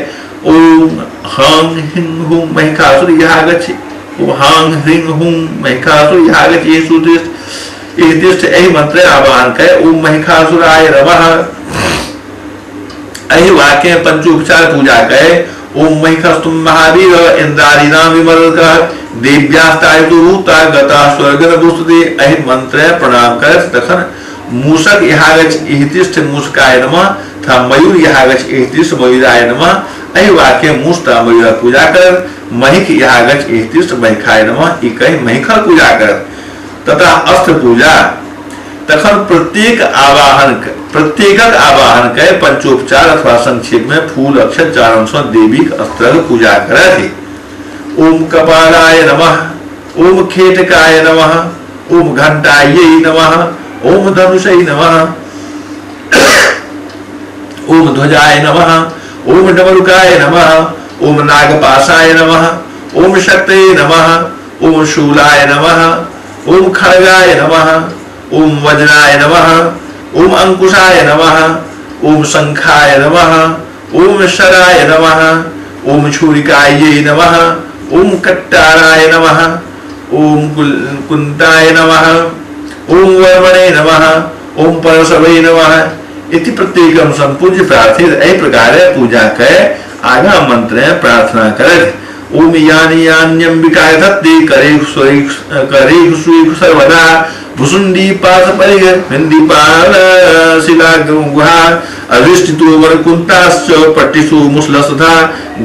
ओम हां ह्रीं हुं महिषासुर यहागच्छ ओम हां ह्रीं हुं महिषासुर यहागच्छ एहि एहि मंत्र आवाहन कय ओम महिषासुराय नमः एहि वाक्य पंचोपचार पूजा कय ओम महिषस्तुम महावीर इंद्रादीनां विमर्दकः देव्यास्तायुधूता गता स्वर्ग नमोस्तुते एहि मंत्र प्रणाम कर। तखन मूषक यहागच्छ इतिष्ठ मूषकाय नमः तथा मयूर यहागच्छ इतिष्ठ मयूराय नमः एहि वाक्य मूष तथा मयूरक पूजा कर। महिख यहागच्छ इतिष्ठ महिखाय नमः ई कहि महिखक पूजा कर। तथा अस्त्र पूजा। तखन प्रत्येकक आवाहन कय पंचोपचार अथवा संक्षेप में फूल अक्षत चारण सँ देवीक अस्त्रक पूजा करथि। ओम कपालाय नमः ओम खेटकाय नमः ओम घंटायै नमः ओम धनुषै नमः ओम ध्वजाय नमः ओम डमरुकाय नमः ओम नागपाशाय नमः ओम शक्तये नमः ओम शूलाय नमः ओम खड्गाय नमः ओम वज्राय नमः ओम अंकुशाय नमः ओम शंखाय नमः ओम शराय नमः ओम छुरिकायै नमः ओम कट्टाराय नमः ओम कुंताय नमः ओम वर्मणे नमः ओम परशवे नमः इति प्रत्येकम संपूज्य प्रार्थित एहि प्रकार पूजा कय आगा मंत्र प्रार्थना करथि। ओम यानि यान्यम्बिकाय धत्ते करेषु सर्वदा भुसुंडी पास परिघ हिंदी पाल शिला गुहा अभिष्टितो वरकुंताश्च पट्टिषु मुसलसथा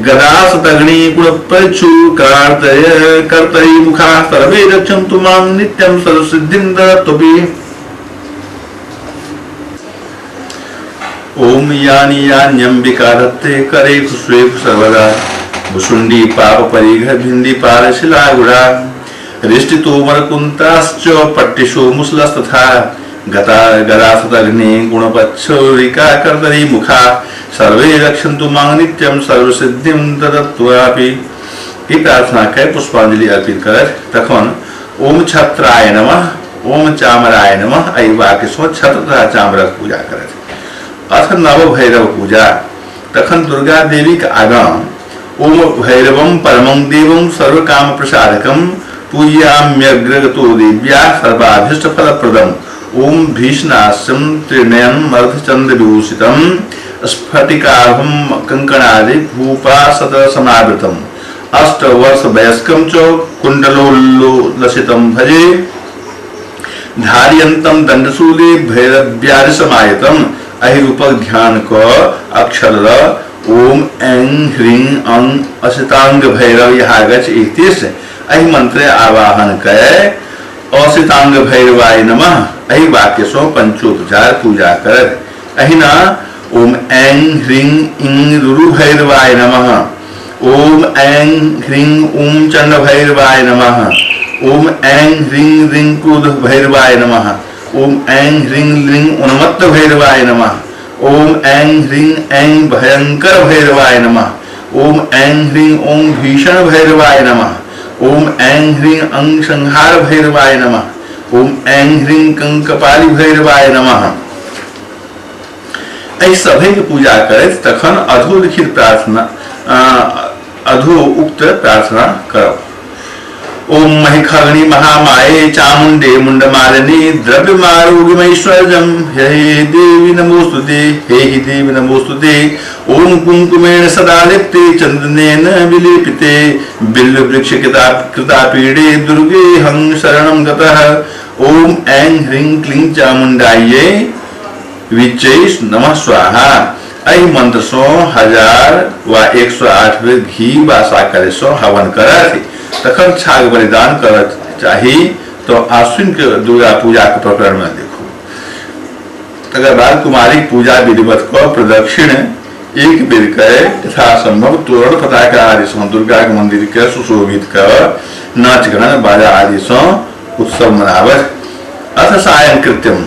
गदासतग्नि गुणप्रच्छु कर्तरी मुखा सर्वे रक्षन्तु मां नित्यं सर्वसिद्धिं दत्तुपि। ओम यानि यान्यम्बिका दत्ते करेषु स्वेषु सर्वदा भुसुंडी पाप परिघ भिंदी पाल शिला गुणा रिष्टितो वरकुंताश्च पट्टिषु मुसलस्तथा गदासतग्नि गुणपच्छुरिका कर्तरी मुखा सर्वे रक्षन्तु मां नित्यं सर्वसिद्धिं ददत्वापि। ई प्रार्थना कय पुष्पांजलि अर्पित कर। तखन ओम छत्राय नमः ओम चामराय नमः एहि वाक्य सँ छत्र तथा चामरक पूजा करथि। अथ नव भैरव पूजा। तखन दुर्गा देवीक आगाँ ओम भैरवं परमं देवं सर्वकाम प्रसादकं पूजयाम्यग्रगतो देव्या सर्वाभीष्ट फलप्रदम्। ओम भीष्णास्यं त्रिनयनं मर्धचन्द्रविभूषितं स्फटिकाभं कंकणादि भूपासद समावृतम् अष्टवर्ष वयस्कं च कुण्डलोल्लसितं भजे धार्यन्तं दण्डशूले भैरव्यादिसमायतम्। एहि रूपक ध्यान क अक्षर र ओम ऐं ह्रीं अं असितांग भैरव यहागच्छ इतिश एहि मंत्र आवाहन कय असितांग भैरवाय नमः एहि वाक्य सँ पंचोपचार पूजा करत। एहिना ओम ऐं ह्रीं इं रुरु भैरवाय नमः, ओम ऐं ह्रीं ऊं चंड भैरवाय नमः, ओम ऐं ह्रीं ह्रीं क्रोध भैरवाय नमः, ओम ऐं ह्रीं ह्रीं उन्मत्त भैरवाय नमः, ओम ऐं ह्रीं ऐं भयंकर भैरवाय नमः, ओम ऐं ह्रीं ओं भीषण भैरवाय नमः, ओम ऐं ह्रीं अं संहार भैरवाय नमः, ओम ऐं ह्रीं कंकपाली भैरवाय नमः। एहि सभे के पूजा करैत तखन अधोलिखित प्रार्थना अधो उक्त प्रार्थना करब। ओम महिखग्नि महामाये चामुंडे मुंडमालिनी द्रव्यमारोग्यमैश्वर्यं हे देवी नमोस्तुते, हे हि देवी नमोस्तुते। ओम कुंकुमेण सदा लिप्ते चंदनेन विलेपिते बिल्ववृक्ष कृतापीडे दुर्गे हं शरणं गतः। ओम ऐं ह्रीं क्लीं चामुंडायै विच्चै नमः स्वाहा। एहि मंत्र सँ 1000 वा 108 बेर घी वा साकर सँ हवन करथि तखन छाग बलिदान करत चाही। तो आश्विन के दुर्गा पूजा के प्रकरण में देखो। तकर बाद कुमारी पूजा विधिवत क प्रदक्षिण एक बेर कय यथासंभव तोरण पताका आदि सँ दुर्गा के मंदिर के सुशोभित कर नाच गान बाजा आदि सँ उत्सव मनावत। अथ सायं कृत्यम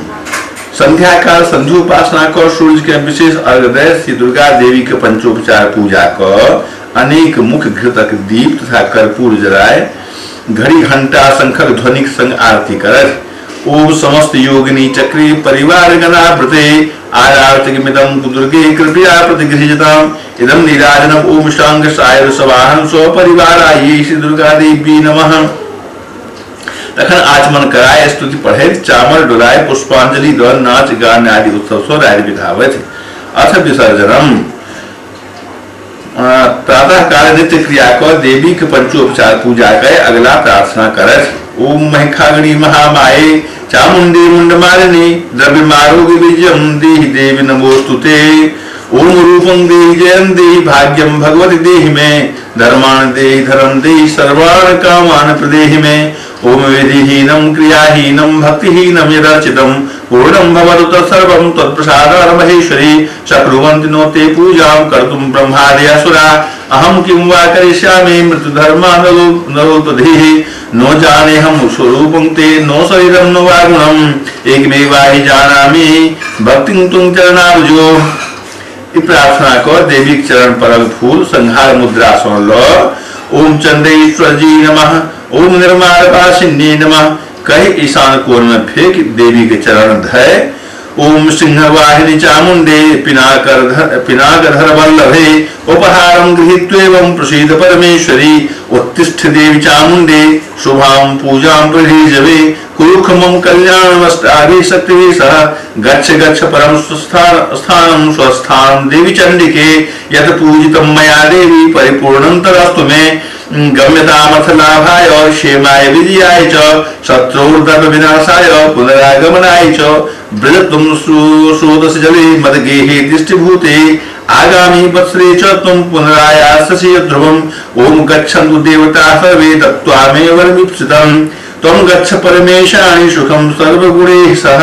संध्या काल संध्योपासना कर सूर्य के विशेष अर्घ दय श्री दुर्गा देवी के पंचोपचार पूजा कर अनेक मुख घृतक दीप तथा कर्पूर जलाए घड़ी घंटा शंखक ध्वनिक संग आरती करत। ओम समस्त योगिनी चक्री परिवार गणाभृते आरार्तिकमिदं दुर्गे कृपया प्रतिगृह्यताम् इदं नीराजनम ओम शांग सायर सवाहन स्वपरिवारायै श्री दुर्गा देवी नमः। तखन आचमन कराय स्तुति पढ़ैत चामर डोलाय पुष्पांजलि द नाच गान आदि उत्सव सँ राति बितावथि। अथ विसर्जनम प्रातः काल नित्य क्रिया क देवी के पंचोपचार पूजा कर अगला प्रार्थना करत। ओम महिखाग्नि महामाये चामुंडी मुंडमालिनी द्रव्यमारोग्य बीजं देहि देवी नमोस्तुते। ओम रूपं देहि जयं देहि भाग्यं भगवति देहि मे धर्मान् देहि धर्म देहि सर्वान् कामान् प्रदेहि मे। ओम विधिहीनं क्रियाहीनं भक्तिहीनं यदर्चितं पूर्णं भवतु तत्सर्वं त्वत्प्रसादान् महेश्वरी। शक्नुवन्ति नो ते पूजां कर्तुं ब्रह्मादयसुरा अहं किं वा करिष्यामि मृत्युधर्मान् नरोपधिः। नो जानेऽहं स्वरूपं ते नो शरीरं नो वा गुणम् एकमेवाहि जानामि भक्तिं त्वं चरणाब्जो। ई प्रार्थना कर देवी चरण परल फूल संहार मुद्रा सँ ल ओम चंडेश्वरजी नमः ओम निर्माणपाशिन्ये नमः कहि ईशान कोण में फेंक देवी के चरण धय ओम सिंहवाहिनी चामुंडे पिनाकधर वल्लभे उपहारं गृहीत्वेवं प्रसीद परमेश्वरी। उत्तिष्ठ देवी चामुंडे शुभां पूजां प्रहीजवे कुरुखमं कल्याणमष्टाभिशक्तिभिः सह गच्छ गच्छ परम स्थानं स्वस्थानं देवी चंडिके यत् पूजितं मया देवी परिपूर्णं तदस्तु मे। गम्यतामथ लाभाय क्षेमाय विजयाय च शत्रोर्दर्प विनाशाय पुनरागमनाय च व्रजत्वं स्रोतसि जले मदगेहे दृष्टिभूते आगामी वत्सरे च त्वं पुनरायास्यसि ध्रुवम्। ओम गच्छन्तु देवता सर्वे दत्त्वा मे वरमीप्सितम् त्वं गच्छ परमेशानि सुखं सर्वगुणैः सह।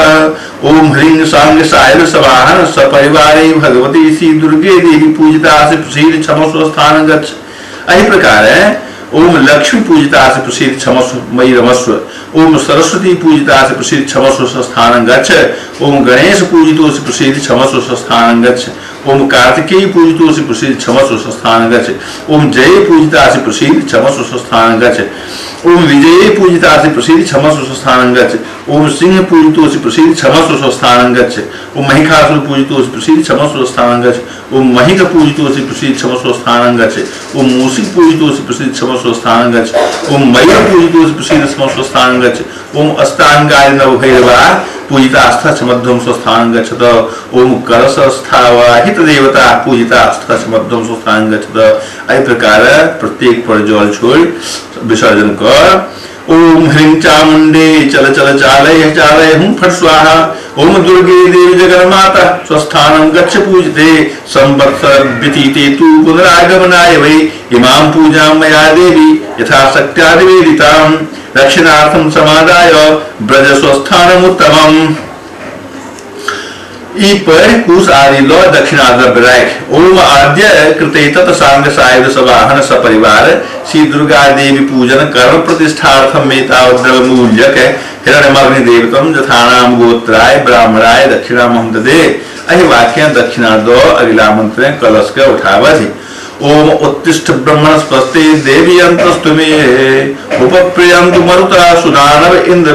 ओम ह्रीं सांग सायर सवाहन सपरिवारे भगवती श्री दुर्गे देवी पूजितासि प्रसीद क्षमस्व स्थानं गच्छ। एहि प्रकार ओम लक्ष्मी पूजितासि प्रसीद क्षमस्व मयि रमस्व। ओम सरस्वती पूजितासि प्रसीद क्षमस्व स्थानं गच्छ। ओम गणेश पूजितोसि प्रसीद क्षमस्व स्थानं गच्छ। ओम कार्तिकेय पूजितोसि प्रसीद क्षमस्व स्थानं गच्छ। ओम जय पूजितासि प्रसीद क्षमस्व स्थानं गच्छ। ओम विजय पूजितासि प्रसीद क्षमस्व स्थानं गच्छ। ओम सिंह पूजितोसि प्रसीद क्षमस्व स्थानं गच्छ। ओम महिषासुर पूजितोसि प्रसीद क्षमस्व स्थानं गच्छ। ओम महिक पूजितोसि प्रसीद क्षमस्व स्थानं गच्छ। ओम मूषिक पूजितोसि प्रसीद क्षमस्व स्थानं गच्छ। ओम मयूर पूजितोसि प्रसीद क्षमस्व स्थानं गच्छ। ओम अष्टांगाय नव भैरवा पूजितास्थ क्षमध्वं स्वस्थानं गच्छत। ओम कलशस्थावाहित देवता पूजितास्थ क्षमध्वं स्वस्थानं गच्छत। एहि प्रकार प्रत्येक पर जल छोड़ि विसर्जन कर ओम ह्रीं चामुंडे चल चल चालय चालय हुं फट स्वाहा। ओम दुर्गे देवी जगन्माता स्वस्थानं गच्छ पूजिते संवत्सर व्यतीते तु पुनरागमनाय वै इमां पूजां मया देवी यथाशक्त्या निवेदितां दक्षिणार्थं समादाय ब्रज स्वस्थानमुत्तमम्। ई पर कुश आदि लो दक्षिणा द्रव्य राख ओम आद्य कृते तत्सांग सायुध सवाहन सपरिवार श्री दुर्गा देवी पूजन कर्म प्रतिष्ठार्थम एतावत् द्रव्य मूल्यक हिरण्यमग्नि देवतम जथानाम गोत्राय ब्राह्मणाय दक्षिणामहं ददे। एहि वाक्य दक्षिणा दो अगिला मंत्र कलश के उठावथि। ओम उत्तिष्ठ ब्रह्मणस्पते देवी अंतस्तु मे उपप्रियन्तु मरुता सुदानव इंद्र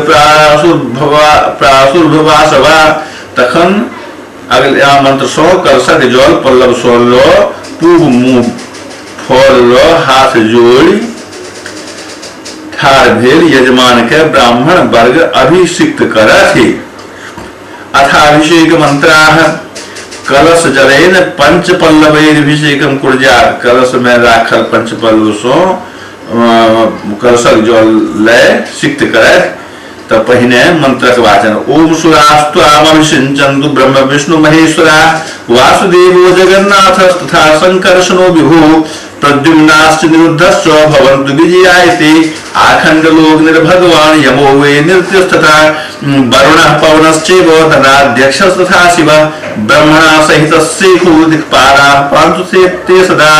प्रासुर्भवासवा। तखन अगला मंत्र सो कलशक जल पल्लव सो लो पूब मुँह फल लो हाथ जोड़ि ठाढ़ भेल यजमान के ब्राह्मण वर्ग अभिषिक्त करथि। अथाभिषेक मंत्राः कलश जलेन पंच पल्लवैरभिषेकम कुर्यात्। कलश में राखल पंच पल्लव सो कलशक जल लय सिक्त करथि। त पहिने मंत्रक वाचन ओम सुरास्त्वामभिषिञ्चन्तु ब्रह्म विष्णु महेश्वरा वासुदेवो जगन्नाथ तथा संकर्षणो विभु प्रद्युम्नाश्च निरुद्धश्च भवन्तु विजयायते। आखण्डलोक निर्भगवान् यमो वे नृत्यस्तथा वरुणः पवनश्चैव धनाध्यक्षस्तथा शिवः ब्रह्मणा सहितः शेखो दिक्पालाः पान्तु ते सदा।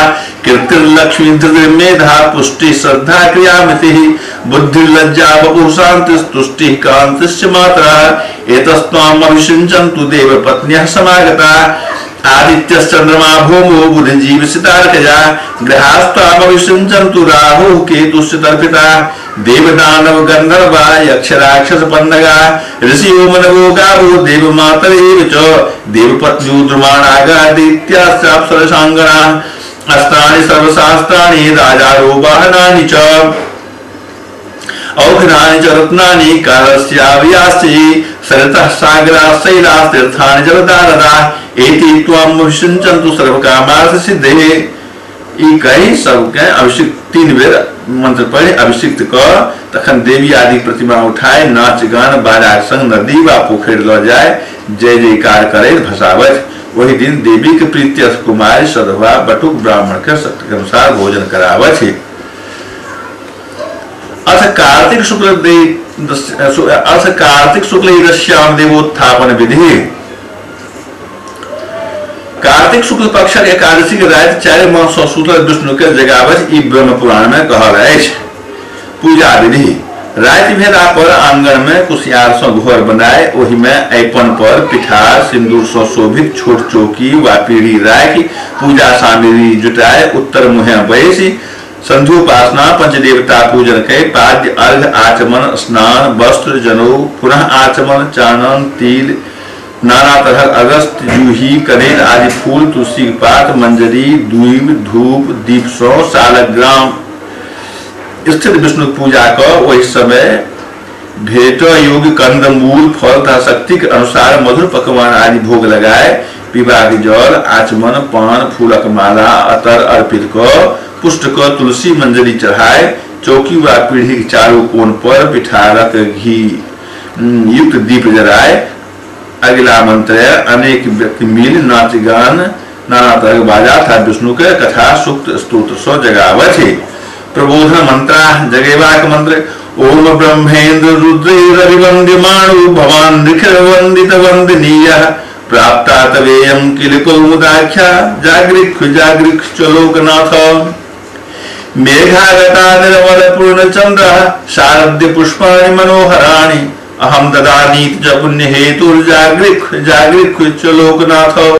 कीर्तिर्लक्ष्मी धृतिर्मेधा पुष्टिः श्रद्धा क्रियामितिः बुद्धिर्लज्जा वपुः शान्तिस्तुष्टिः कान्तिश्च मातरः। एतस्त्वाम् अभिषिञ्चन्तु देवपत्न्यः समागता आदित्यश्चन्द्रमा भौमो बुधजीवसितार्कजा ग्रहास्त्वामभिषिञ्चन्तु राहुः केतुश्च तर्पिता देवदानव गन्धर्वा यक्षराक्षस पन्नगा ऋषियो मनवो गावो देवमातरेव च देवपत्न्यो द्रुमाणागा दैत्याश्चाप्सरसाङ्गना अस्त्राणि सर्वशास्त्राणि राजारो वाहनानि च औघनानि च रत्नानि कालस्याव्याश्च सरितः सागराः शैलाः तीर्थानि जलदारदाः एति त्वाम् अभिषिञ्चन्तु सर्वकामार्थसिद्धये। ई कहि सबके अभिषिक्त तीन बेर मंत्र पढ़ि अभिषिक्त क तखन देवी आदि प्रतिमा उठाए नाच गान बाजाक संग नदी वा पोखरि ल जाय जय जयकार करैत भसावथि। वही दिन देवी के प्रीत्यर्थ कुमारी सधवा बटुक ब्राह्मण के शक्ति के अनुसार भोजन करावथि। अथ कार्तिक शुक्ल श्याम देवोत्थापन विधि। कार्तिक शुक्ल पक्षक एकादशी के राति 4 मास सँ सुतल विष्णु के जगावथि ई ब्रह्म पुराण में कहल अछि। पूजा विधि राति भेला पर आंगन में कुसियार सँ घर बनाए ओहि में ऐपन पर पिठार सिंदूर सँ शोभित छोट चौकी वा पीढ़ी राखि पूजा सामग्री जुटाए उत्तर मुहे बैसि संध्योपासना पंचदेवता पूजन के पाद्य अर्घ आचमन स्नान वस्त्र जनौ पुनः आचमन चानन तिल नाना तरह अगस्त जूही कनेर आदि फूल तुलसी पात मंजरी दूब धूप दीप सौ सालग्राम स्थित विष्णु पूजा क ओहि समय भेट योग्य कंद मूल फल तथा शक्ति के अनुसार मधुर पकवान आदि भोग लगाए पीबाक जल आचमन पान फूलक माला अतर अर्पित क पुष्ट क तुलसी मंजरी चढ़ाए चौकी व पीढ़ी के चारू कोण पर पिठारक घी युक्त दीप जराए। अगला मंत्र अनेक व्यक्ति मिल नाच गान नाना तरह बाजा था विष्णु के कथा सूक्त स्तोत्र सो जगावथि। प्रबोधन मंत्र जगेवाक मंत्र ओम ब्रह्मेन्द्र रुद्रैरभिवन्द्यमाणो भवान् निखिल वन्दित वन्दनीयः प्राप्ता तवेयं किल कौमुदाख्या जागृक् जागृक् च लोकनाथ। मेघागता निर्मल पूर्णचन्द्रः शारद्य पुष्पाणि मनोहराणि अहं ददानीति च पुण्यहेतुर्जागृक् जागृक् च लोकनाथ।